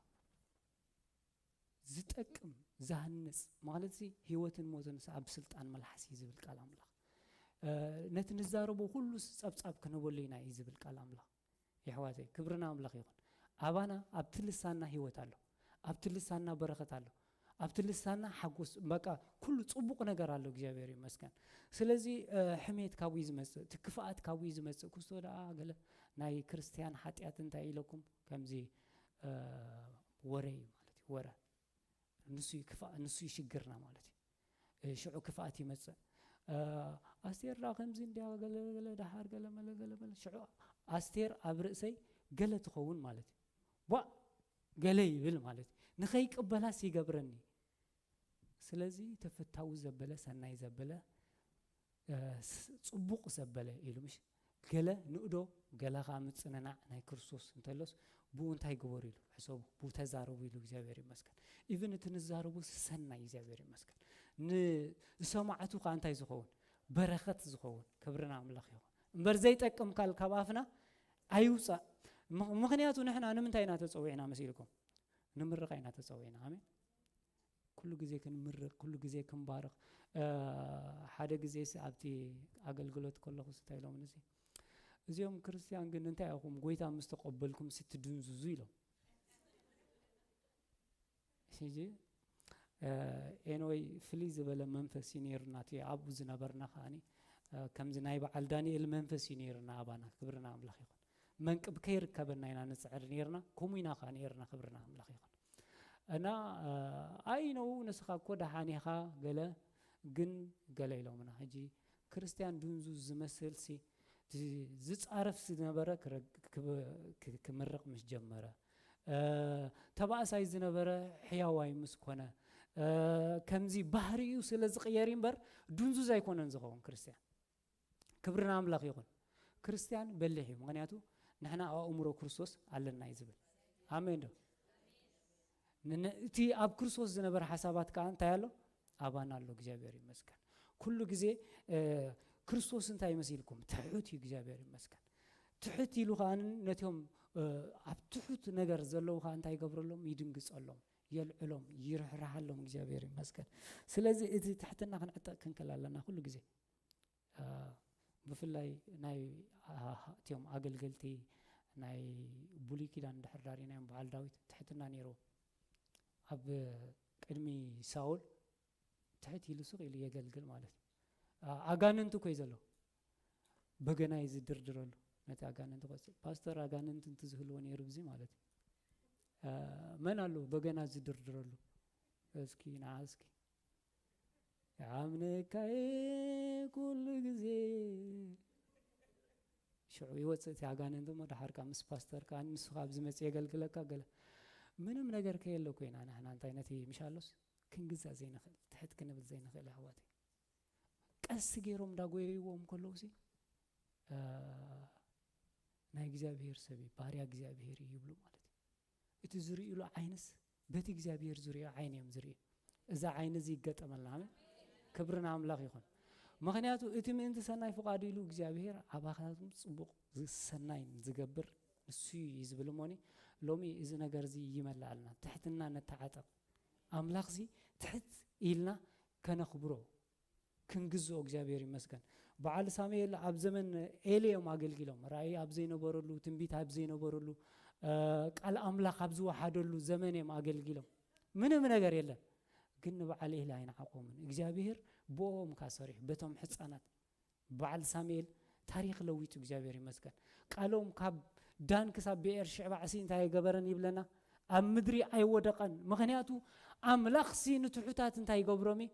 ዝጠቅም፣ ዝሃንጽ፣ ማለት ሲ ህይወትን ሞትን ሲ ኣብ ስልጣን መልሓስ እዩ ዝብል ቃል ኣምላኽ። እ፣ ነቲ ንዛረቦ ኩሉ ሲ ጸብጻብ ክንህበሉ ኢና እዩ ዝብል ቃል ኣምላኽ። የሕዋተይ፣ ክብሪ ንኣምላኽ ይኹን። ኣባና ኣብቲ ልሳንና ህይወት ኣሎ። ኣብቲ ልሳንና በረኸት ኣሎ። ኣብቲ ልሳንና ሓጎስ፣ በቃ ኩሉ ጽቡቕ ነገር ኣሎ፣ እግዚኣብሔር ይመስገን። ስለዚ፣ እ፣ ሕሜት ካብኡ እዩ ዝመጽእ፣ እቲ ክፍኣት ካብኡ እዩ ዝመጽእ። ክስቶ ደኣ ገለ ናይ ክርስትያን ሓጢኣት እንታይ ኢለኩም? ከምዚ፣ እ፣ ወረ እዩ ማለት እዩ፣ ወረ። ንሱ እዩ ክፍኣ-፣ ንሱ እዩ ሽግርና ማለት እዩ። እ፣ ሽዑ ክፍኣት ይመጽእ። እ፣ ኣስቴር ደኣ ከምዚ እንድያ፣ ገለ ገለ፣ ደሓር ገለ መለ፣ ገለ መለ። ሽዑ ኣስቴር ኣብ ርእሰይ ገለ ትኸውን ማለት እዩ። ቧእ ገለ ይብል ማለት እዩ። ንኸይቅበላስ ይገብረኒ። ስለዚ ተፈታዊ ዘበለ፣ ሰናይ ዘበለ፣ እ፣ ስ-፣ ጽቡቕ ዘበለ ኢሉ፣ ምሽ? ገለ ንእዶ፣ ገለ ኸኣ ምጽንናዕ ናይ ክርስቶስ እንተሎስ፣ ብኡ እንታይ ግበሩ ኢሉ፣ ሕሰቡ፣ ብኡ ተዛረቡ ኢሉ፣ እግዚኣብሔር ይመስገን። ኢቭን እቲ ንዛረቡ ሰናይ፣ እግዚኣብሔር ይመስገን። ን-፣ ዝሰማዕቱ ኸኣ እንታይ ዝኸውን? በረኸት ዝኸውን። ክብሪ ንኣምላኽ ይኹን። እምበር ዘይጠቅም ቃል ካብ ኣፍና ኣይውጻእ። ምኽ-፣ ምኽንያቱ ንሕና ንምንታይ ኢና ተጸዊዕና መሲልኩም? ንምርቓ ኢና ተጸዊዕና። ኣሜን። ኩሉ ግዜ ክንምርቕ፣ ኩሉ ግዜ ክንባርኽ። እ፣ ሓደ ግዜ ሲ ኣብቲ ኣገልግሎት ከለኹ ሲ እንታይ ኢሎምኒ ሲ፣ "እዚኦም ክርስትያን ግን እንታይ ኢኹም፣ ጎይታ ምስ ተቐበልኩም ሲ ትድንዝዙ?" ኢሎም። ሕጂ፣ እ፣ ኤንወይ ፍልይ ዝበለ መንፈስ እዩ ነይሩና፣ እቲ ኣብኡ ዝነበርና ከኣኒ፣ እ፣ ከምዚ ናይ በዓል ዳንኤል መንፈስ እዩ ነይሩና ኣባና። ክብሪ ንኣምላኽ ይኹን። መንቅብ ከይርከበና ኢና ንጽዕር ነይርና፣ ከምኡ ኢና ከኣ ነይርና። ክብሪ ንኣምላኽ ይኹን። እና፣ እ፣ ኣይ ነው፣ ንስኻ እኮ ደሓን ኢኻ፣ ገለ ግን ገለ ኢሎምና። ሕጂ ክርስትያን ድንዙዝ ዝመስል ሲ፣ ዝ-፣ ዝጻረፍ ዝነበረ ክረ-፣ ክብ-፣ ክ-፣ ክምርቕ ምስ ጀመረ፣ እ፣ ተባእሳይ ዝነበረ ሕያዋይ ምስ ኮነ፣ እ፣ ከምዚ ባህሪኡ ስለ ዝቕየር እምበር ድንዙዝ ኣይኮነን ዝኸውን ክርስትያን። ክብሪ ንኣምላኽ ይኹን። ክርስትያን በሊሕ እዩ፣ ምኽንያቱ ንሕና ኣእምሮ ክርስቶስ ኣለና እዩ ዝብል። ኣሜን ዶ? ን-፣ ን-፣ እቲ ኣብ ክርስቶስ ዝነበረ ሓሳባት ከኣ እንታይ ኣሎ? ኣባና ኣሎ። እግዚኣብሔር ይመስገን። ኩሉ ግዜ፣ እ፣ ክርስቶስ እንታይ መሲልኩም? ትሑት እዩ፣ እግዚኣብሔር ይመስገን። ትሑት ኢሉ ከኣ ነቲኦም፣ እ፣ ኣብ ትሑት ነገር ዘለዉ ከኣ እንታይ ይገብረሎም? ይድንግጸሎም፣ የልዕሎም፣ ይርሕርሓሎም። እግዚኣብሔር ይመስገን። ስለዚ እቲ ትሕትና ክንዕጠቕ ክንክእል ኣለና ኩሉ ግዜ። ብፍላይ ናይ እቲኦም ኣገልገልቲ ናይ ብሉይ ኪዳን ድሕር ዳሪናዮም በዓል ዳዊት ትሕትና ነይርዎ። ኣብ ቅድሚ ሳውል ትሕት ኢሉ ስቕ ኢሉ የገልግል ማለት እዩ። ኣጋንንት እኮ እዩ ዘሎ። በገና እዩ ዝድርድረሉ። ነቲ ኣጋንንት ቆጽ ፓስተር ኣጋንንት እንት ዝህልዎ ነይሩ ብዚ ማለት እዩ። መን ኣሎ በገና ዝድርድረሉ? እስኪ ንዓ እስኪ ኣምነካየ ኩሉ ግዜ። ሽዑ ይወፅእ እቲ ኣጋንንት እሞ ደሓር ከዓ ምስ ፓስተር ከዓ ንሱ ካብ ዝመፅእ የገልግለካ ገለ ምንም ነገር ከየለ ኮይና ንሕና እንታይ ነቲ ምሻሎስ ክንግዛእ ዘይንኽእል ትሕት ክንብል ዘይንኽእል ኣሕዋተይ። ቀስ ገይሮም እንዳጎየይዎም ከለውሲ ናይ እግዚኣብሔር ሰብ እዩ፣ ባርያ እግዚኣብሔር እዩ ይብሉ ማለት እዩ። እቲ ዝርእዩሉ ዓይንስ በቲ እግዚኣብሔር ዝርእዮ ዓይን እዮም ዝርእዩ። እዛ ዓይን እዚ ይገጠመልና። ኣሜን። ክብሪ ንኣምላኽ ይኹን። ምኽንያቱ እቲ ምእንቲ ሰናይ ፍቓዱ ኢሉ እግዚኣብሔር ኣባኻትኩም ጽቡቕ ሰናይ ዝገብር ንሱ እዩ ዝብል እሞኒ ሎሚ እዚ ነገር እዚ ይመልኣልና። ትሕትና ነተዓጠቕ። ኣምላኽዚ ትሕት ኢልና ከነኽብሮ ክንግዝኦ እግዚኣብሔር ይመስገን። በዓል ሳሙኤል ኣብ ዘመን ኤሊ እዮም ኣገልጊሎም። ራእይ ኣብ ዘይነበረሉ፣ ትንቢት ኣብ ዘይነበረሉ፣ ቃል ኣምላኽ ኣብ ዝወሓደሉ ዘመን እዮም ኣገልጊሎም። ምንም ነገር የለን። ግን ንበዓል ኤሊ ኣይነዓቆምን። እግዚኣብሔር ብኦም ካ ሰሪሑ፣ በቶም ሕፃናት። በዓል ሳሙኤል ታሪኽ ለዊጡ እግዚኣብሔር ይመስገን። ቃሎም ካብ ዳን ክሳብ ብኤር ሽዕባ ዕሲ እንታይ ኣይገበረን ይብለና? ኣብ ምድሪ ኣይወደቐን። ምኽንያቱ ኣምላኽሲ ንትሑታት እንታይ ይገብሮም እዩ?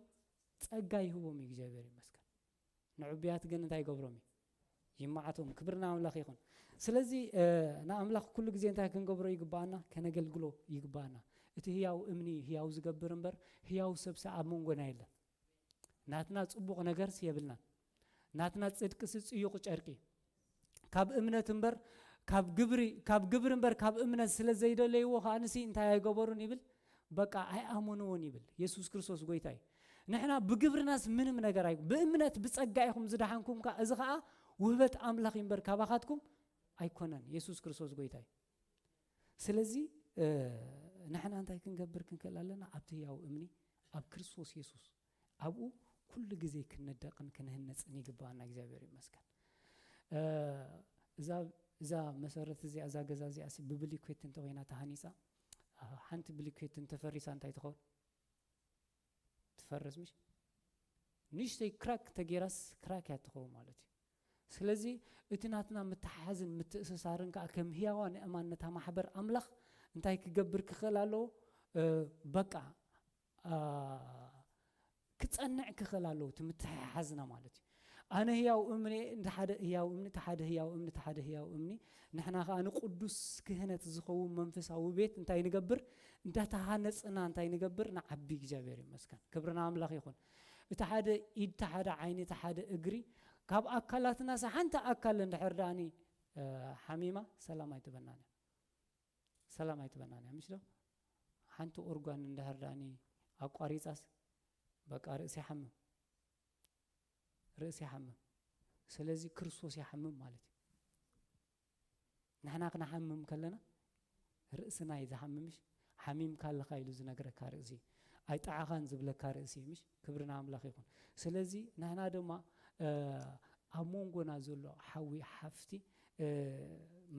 ጸጋ ይህቦም እዩ እግዚኣብሔር ይመስገን። ንዕቡያት ግን እንታይ ይገብሮም እዩ? ይመዓቶም። ክብሪ ንኣምላኽ ይኹን። ስለዚ ንኣምላኽ ኩሉ ግዜ እንታይ ክንገብሮ ይግባኣና? ከነገልግሎ ይግባኣና። እቲ ህያው እምኒ ህያው ዝገብር እምበር ህያው ሰብሲ ኣብ መንጎና የለን። ናትና ጽቡቕ ነገርስ የብልናን። ናትና ጽድቅሲ ጽዩቕ ጨርቂ ካብ እምነት እምበር ካብ ግብሪ ካብ ግብሪ እምበር ካብ እምነት ስለ ዘይደለይዎ ከኣ ንሲ እንታይ ኣይገበሩን ይብል። በቃ ኣይኣመንዎን ይብል። የሱስ ክርስቶስ ጎይታ እዩ። ንሕና ብግብርናስ ምንም ነገር ኣይ ብእምነት ብጸጋ ኢኹም ዝደሓንኩም ከኣ እዚ ከኣ ውህበት ኣምላኽ እዩ እምበር ካባኻትኩም ኣይኮነን። የሱስ ክርስቶስ ጎይታ እዩ። ስለዚ ንሕና እንታይ ክንገብር ክንክእል ኣለና? ኣብቲ ህያው እምኒ ኣብ ክርስቶስ የሱስ ኣብኡ ኩሉ ግዜ ክንነደቕን ክንህነጽን ይግባኣና። እግዚኣብሔር ይመስገን። እዛ እዛ መሰረት እዚኣ እዛ ገዛ እዚኣ ብብሊኮት እንተኮይና ተሃኒፃ ሓንቲ ብሊኮት እንተፈሪሳ እንታይ ትኸውን? ትፈርስ ምሽ ንሽተይ ክራክ ተጌራስ ክራክ እያ ትኸውን ማለት እዩ። ስለዚ እቲ ናትና ምትሓሓዝን ምትእስሳርን ከዓ ከም ህያዋን ኣእማን ነታ ማሕበር ኣምላኽ እንታይ ክገብር ክኽእል ኣለዎ? በቃ ክጸንዕ ክኽእል ኣለዎ እቲ ምትሕሓዝና ማለት እዩ። ኣነ ህያው እምኒ እንተ ሓደ ህያው እምኒ እቲ ሓደ ህያው እምኒ እቲ ሓደ ህያው እምኒ ንሕና ከዓ ንቅዱስ ክህነት ዝኸውን መንፈሳዊ ቤት እንታይ ንገብር? እንዳተሃነጽና እንታይ ንገብር? ንዓቢ እግዚኣብሔር ይመስገን። ክብሪ ንኣምላኽ ይኹን። እቲ ሓደ ኢድ እቲ ሓደ ዓይኒ እቲ ሓደ እግሪ ካብ ኣካላትናስ ሓንቲ ኣካል እንድሕር ደኣኒ ሓሚማ ሰላም ኣይትበናን እያ። ሰላም ኣይትበናን እያ ምሽ ዶ? ሓንቲ ኦርጋን እንድሕር ደኣኒ ኣቋሪጻስ በቃ ርእሲ ይሓምም። ርእሲ ይሓምም። ስለዚ ክርስቶስ ይሓምም ማለት እዩ። ንሕና ክንሓምም ከለና ርእስና እዩ ዝሓምምሽ። ሓሚምካ ኣለኻ ኢሉ ዝነግረካ ርእሲ ኣይጠዓኻን ዝብለካ ርእሲ ምሽ። ክብሪ ንኣምላኽ ይኹን። ስለዚ ንሕና ድማ ኣብ መንጎና ዘሎ ሓዊ ሓፍቲ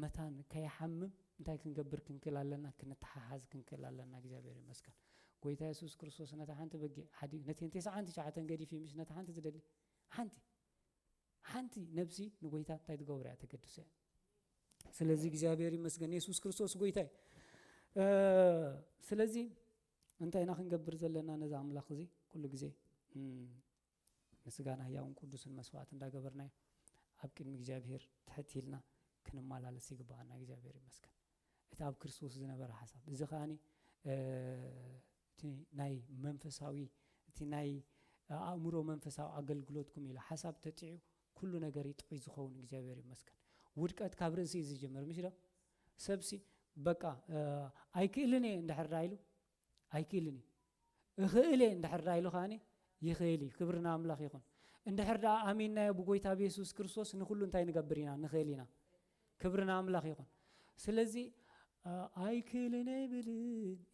መታን ከይሓምም እንታይ ክንገብር ክንክእል ኣለና? ክንተሓሓዝ ክንክእል ኣለና። እግዚኣብሔር ይመስገን። ጎይታ የሱስ ክርስቶስ ነታ ሓንቲ በጊዕ ሓዲ ነተን ተስዓን ትሽዓተን ገዲፍ ምሽ ነታ ሓንቲ ዝደሊ ሓንቲ ሓንቲ ነብሲ ንጎይታ እንታይ ትገብር እያ? ተገድሶ እያ። ስለዚ እግዚኣብሔር ይመስገን የሱስ ክርስቶስ ጎይታ እዩ። ስለዚ እንታይ ኢና ክንገብር ዘለና? ነዚ ኣምላኽ እዚ ኩሉ ግዜ ምስጋና ህያውን ቅዱስን መስዋዕት እንዳገበርናዮ ኣብ ቅድሚ እግዚኣብሔር ትሕት ኢልና ክንመላለስ ይግባኣና። እግዚኣብሔር ይመስገን። እቲ ኣብ ክርስቶስ ዝነበረ ሓሳብ እዚ ከዓኒ እቲ ናይ መንፈሳዊ እቲ ናይ ኣእምሮ መንፈሳዊ ኣገልግሎትኩም ኢሉ ሓሳብ ተጥዕዩ ኩሉ ነገር ይጥዑይ ዝኸውን እግዚኣብሔር ይመስገን። ውድቀት ካብ ርእሲ እዩ ዝጅምር ምሽ ዶ? ሰብሲ በቃ ኣይክእልን እየ እንድሕር ዳ ኢሉ ኣይክእልን እዩ። እኽእል እየ እንድሕር ዳ ኢሉ ከዓኒ ይኽእል እዩ። ክብሪ ንኣምላኽ ይኹን። እንድሕር ደኣ ኣሚንናዮ ብጎይታ ብየሱስ ክርስቶስ ንኹሉ እንታይ ንገብር ኢና? ንኽእል ኢና። ክብሪ ንኣምላኽ ይኹን። ስለዚ ኣይክእልን እየ ይብል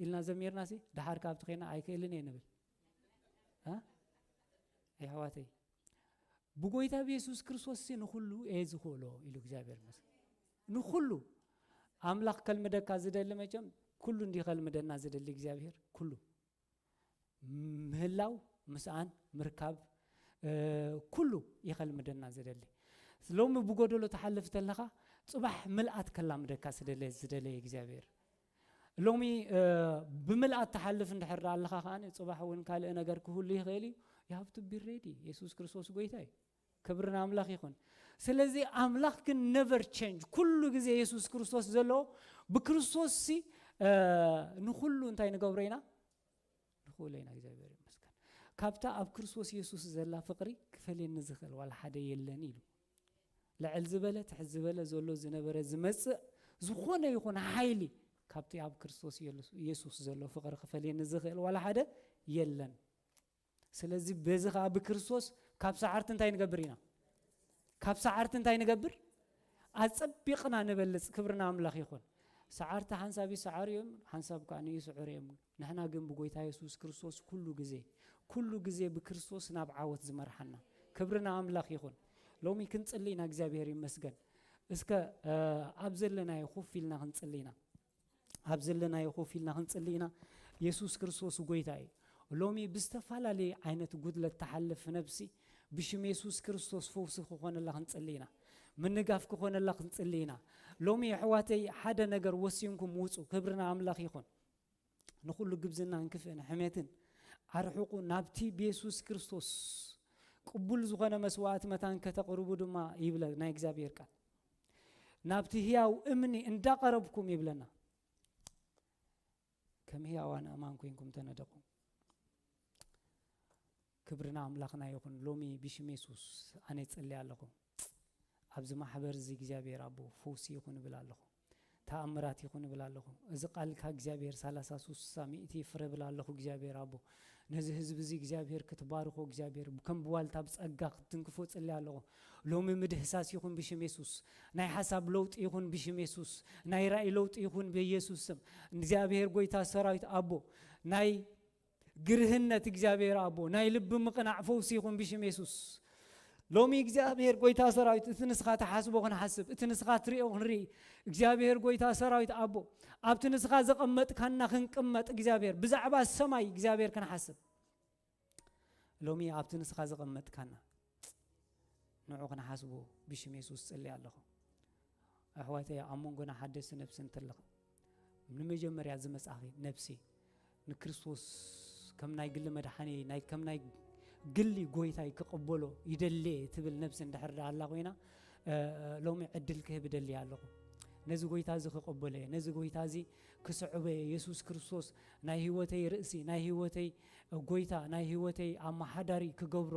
ኢልና ዘሚርና ሲ ደሓር ካብቲ ኮይና ኣይክእልን እየ ንብል። የሕዋተይ ብጎይታ ብየሱስ ክርስቶስ ሲ ንኹሉ እየ ዝኽእሎ ኢሉ እግዚኣብሔር ይመስገን። ንኹሉ ኣምላኽ ከልምደካ ዝደሊ መቸም ኩሉ እንዲ ከልምደና ዝደሊ እግዚኣብሔር ኩሉ ምህላው ምስኣን ምርካብ ኩሉ ይኸልምደና ዝደሊ። ሎሚ ብጎደሎ ተሓልፍ ተለኻ ጽባሕ ምልኣት ከላምደካ ስደለ ዝደለየ እግዚኣብሔር። ሎሚ ብምልኣት ተሓልፍ እንድሕር ኣለኻ ከኣ ጽባሕ እውን ካልእ ነገር ክህሉ ይኽእል እዩ። You have to be ready። የሱስ ክርስቶስ ጎይታ እዩ። ክብሪ ንኣምላኽ ይኹን። ስለዚ ኣምላኽ ግን never change፣ ኩሉ ግዜ የሱስ ክርስቶስ ዘለዎ። ብክርስቶስ ሲ ንኹሉ እንታይ ንገብሮ ኢና? ንኽእሎ ኢና። እግዚኣብሔር ይመስገን። ካብታ ኣብ ክርስቶስ የሱስ ዘላ ፍቕሪ ክፈልየኒ ዝኽእል ዋላ ሓደ የለን ኢሉ። ልዕል ዝበለ ትሕት ዝበለ ዘሎ ዝነበረ ዝመጽእ ዝኾነ ይኹን ሓይሊ ካብቲ ኣብ ክርስቶስ የሱስ ዘሎ ፍቕሪ ክፈልየኒ ዝኽእል ዋላ ሓደ የለን። ስለዚ በዚ ኸዓ ብክርስቶስ ካብ ሰዓርቲ እንታይ ንገብር ኢና? ካብ ሰዓርቲ እንታይ ንገብር? ኣጸቢቕና ንበልጽ። ክብርና ኣምላኽ ይኹን። ሰዓርቲ ሓንሳብ ይሰዓሩ እዮም፣ ሓንሳብ ከዓ ንይስዕሩ እዮም። ንሕና ግን ብጎይታ የሱስ ክርስቶስ ኩሉ ግዜ ኩሉ ግዜ ብክርስቶስ ናብ ዓወት ዝመርሓና። ክብርና ኣምላኽ ይኹን። ሎሚ ክንጽሊ ኢና። እግዚኣብሔር ይመስገን። እስከ ኣብ ዘለናዮ ኮፍ ኢልና ክንጽሊ ኢና። ኣብ ዘለናዮ ኮፍ ኢልና ክንጽሊ ኢና። የሱስ ክርስቶስ ጎይታ እዩ። ሎሚ ብዝተፈላለየ ዓይነት ጉድለት ተሓልፍ ነብሲ ብሽም የሱስ ክርስቶስ ፈውሲ ክኾነላ ክንጽሊ ኢና። ምንጋፍ ክኾነላ ክንጽሊ ኢና። ሎሚ ኣሕዋተይ ሓደ ነገር ወሲንኩም ውጹ። ክብርና ኣምላኽ ይኹን። ንኹሉ ግብዝናን ክፍእን ሕሜትን ኣርሕቑ፣ ናብቲ ብየሱስ ክርስቶስ ቅቡል ዝኾነ መስዋዕቲ መታን ከተቕርቡ ድማ ይብለ ናይ እግዚኣብሔር ቃል። ናብቲ ህያው እምኒ እንዳቐረብኩም ይብለና። ከም ህያዋን ኣማን ኮይንኩም ተነደቑ። ክብርና ኣምላኽና ይኹን። ሎሚ ብሽም የሱስ ኣነ ይጸሊ ኣለኹ። ኣብዚ ማሕበር እዚ እግዚኣብሔር ኣቦ ፈውሲ ይኹን እብል ኣለኹ። ተኣምራት ይኹን እብል ኣለኹ። እዚ ቃልካ እግዚኣብሔር ሰላሳ ሱሳ ሚእቲ ይፍረ እብል ኣለኹ እግዚኣብሔር ኣቦ። ነዚ ህዝቢ እዚ እግዚኣብሔር ክትባርኾ እግዚኣብሔር ከም ብዋልታ ብጸጋ ክትትንክፎ ጽሊ ኣለኹ። ሎሚ ምድህሳስ ይኹን ብሽም የሱስ። ናይ ሓሳብ ለውጢ ይኹን ብሽም የሱስ። ናይ ራእይ ለውጢ ይኹን ብየሱስ ስም። እግዚኣብሔር ጎይታ ሰራዊት ኣቦ ናይ ግርህነት እግዚኣብሔር ኣቦ ናይ ልቢ ምቕናዕ ፈውሲ ይኹን ብሽም የሱስ። ሎሚ እግዚኣብሔር ጎይታ ሰራዊት እቲ ንስኻ ትሓስቦ ክንሓስብ፣ እቲ ንስኻ ትሪኦ ክንርኢ፣ እግዚኣብሔር ጎይታ ሰራዊት ኣቦ ኣብቲ ንስኻ ዘቐመጥካና ክንቅመጥ እግዚኣብሔር ብዛዕባ ሰማይ እግዚኣብሔር ክንሓስብ ሎሚ ኣብቲ ንስኻ ዘቐመጥካና ንዑ ክንሓስቦ ብሽም የሱስ ጽሊ ኣለኹ። ኣሕዋተይ ኣብ መንጎና ሓደስቲ ነብሲ እንተለኻ ንመጀመርያ ዝመጻኺ ነብሲ ንክርስቶስ ከም ናይ ግሊ መድሓኒ ናይ ከም ናይ ግሊ ጎይታይ ክቕበሎ ይደልየ ትብል ነብሲ እንድሕር ደኣ ኣላ ኮይና ሎሚ ዕድል ክህብ እደሊ ኣለኹ። ነዚ ጎይታ እዚ ክቕበሎ እየ። ነዚ ጎይታ እዚ ክስዕቦ እየ። የሱስ ክርስቶስ ናይ ህይወተይ ርእሲ፣ ናይ ህይወተይ ጎይታ፣ ናይ ህይወተይ ኣመሓዳሪ ክገብሮ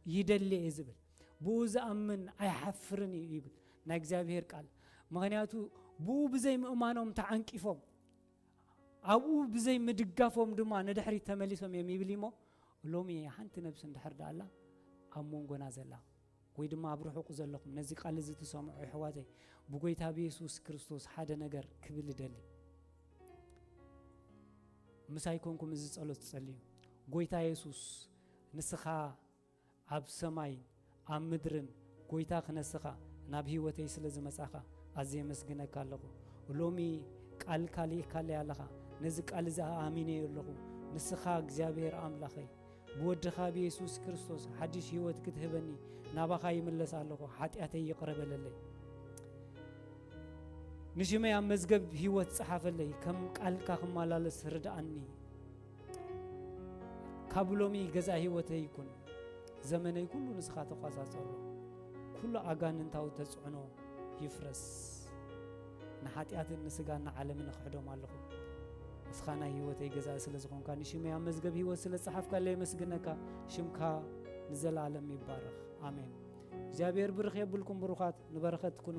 ይደሊ እየ ዝብል። ብኡ ዝኣምን ኣይሓፍርን እዩ ይብል ናይ እግዚኣብሔር ቃል። ምኽንያቱ ብኡ ብዘይ ምእማኖም ተዓንቂፎም ኣብኡ ብዘይ ምድጋፎም ድማ ንድሕሪት ተመሊሶም እዮም ይብል እሞ ሎሚ ሓንቲ ነብሲ እንድሕር ደኣላ ኣብ መንጎና ዘላ ወይ ድማ ኣብ ርሑቕ ዘለኹም ነዚ ቃል እዚ ትሰምዑ ኣሕዋተይ ብጎይታ ብየሱስ ክርስቶስ ሓደ ነገር ክብል እደሊ። ምሳይ ኮንኩም እዚ ጸሎት ጸልዩ። ጎይታ የሱስ ንስኻ ኣብ ሰማይን ኣብ ምድርን ጎይታ ክነስኻ ናብ ህይወተይ ስለ ዝመጻኻ ኣዝየ የመስግነካ ኣለኹ። ሎሚ ቃልካ ልኢኽካለይ ኣለኻ። ነዚ ቃል እዚ ኣሚነዮ ኣለኹ። ንስኻ እግዚኣብሔር ኣምላኸይ ብወድኻ ብየሱስ ክርስቶስ ሓድሽ ህይወት ክትህበኒ ናባኻ ይምለስ ኣለኹ። ሓጢኣተይ ይቕረ በለለይ። ንሽመይ ኣብ መዝገብ ህይወት ጸሓፈለይ፣ ከም ቃልካ ክመላለስ ርድኣኒ። ካብ ሎሚ ገዛ ህይወተይ ይኩን፣ ዘመነይ ኩሉ ንስኻ ተቋጻጸሮ። ኩሉ ኣጋንንታዊ ተጽዕኖ ይፍረስ። ንሓጢኣትን ንስጋን ንዓለምን እኽሕዶም ኣለኹ። ንስኻ ናይ ህይወተይ ገዛኢ ስለ ዝኾንካ፣ ንሽመይ ኣብ መዝገብ ህይወት ስለ ዝጸሓፍካለይ የመስግነካ። ሽምካ ንዘለኣለም ይባረኽ። ኣሜን። እግዚኣብሔር ብርኽ የብልኩም ብሩኻት፣ ንበረኸት ኩኑ።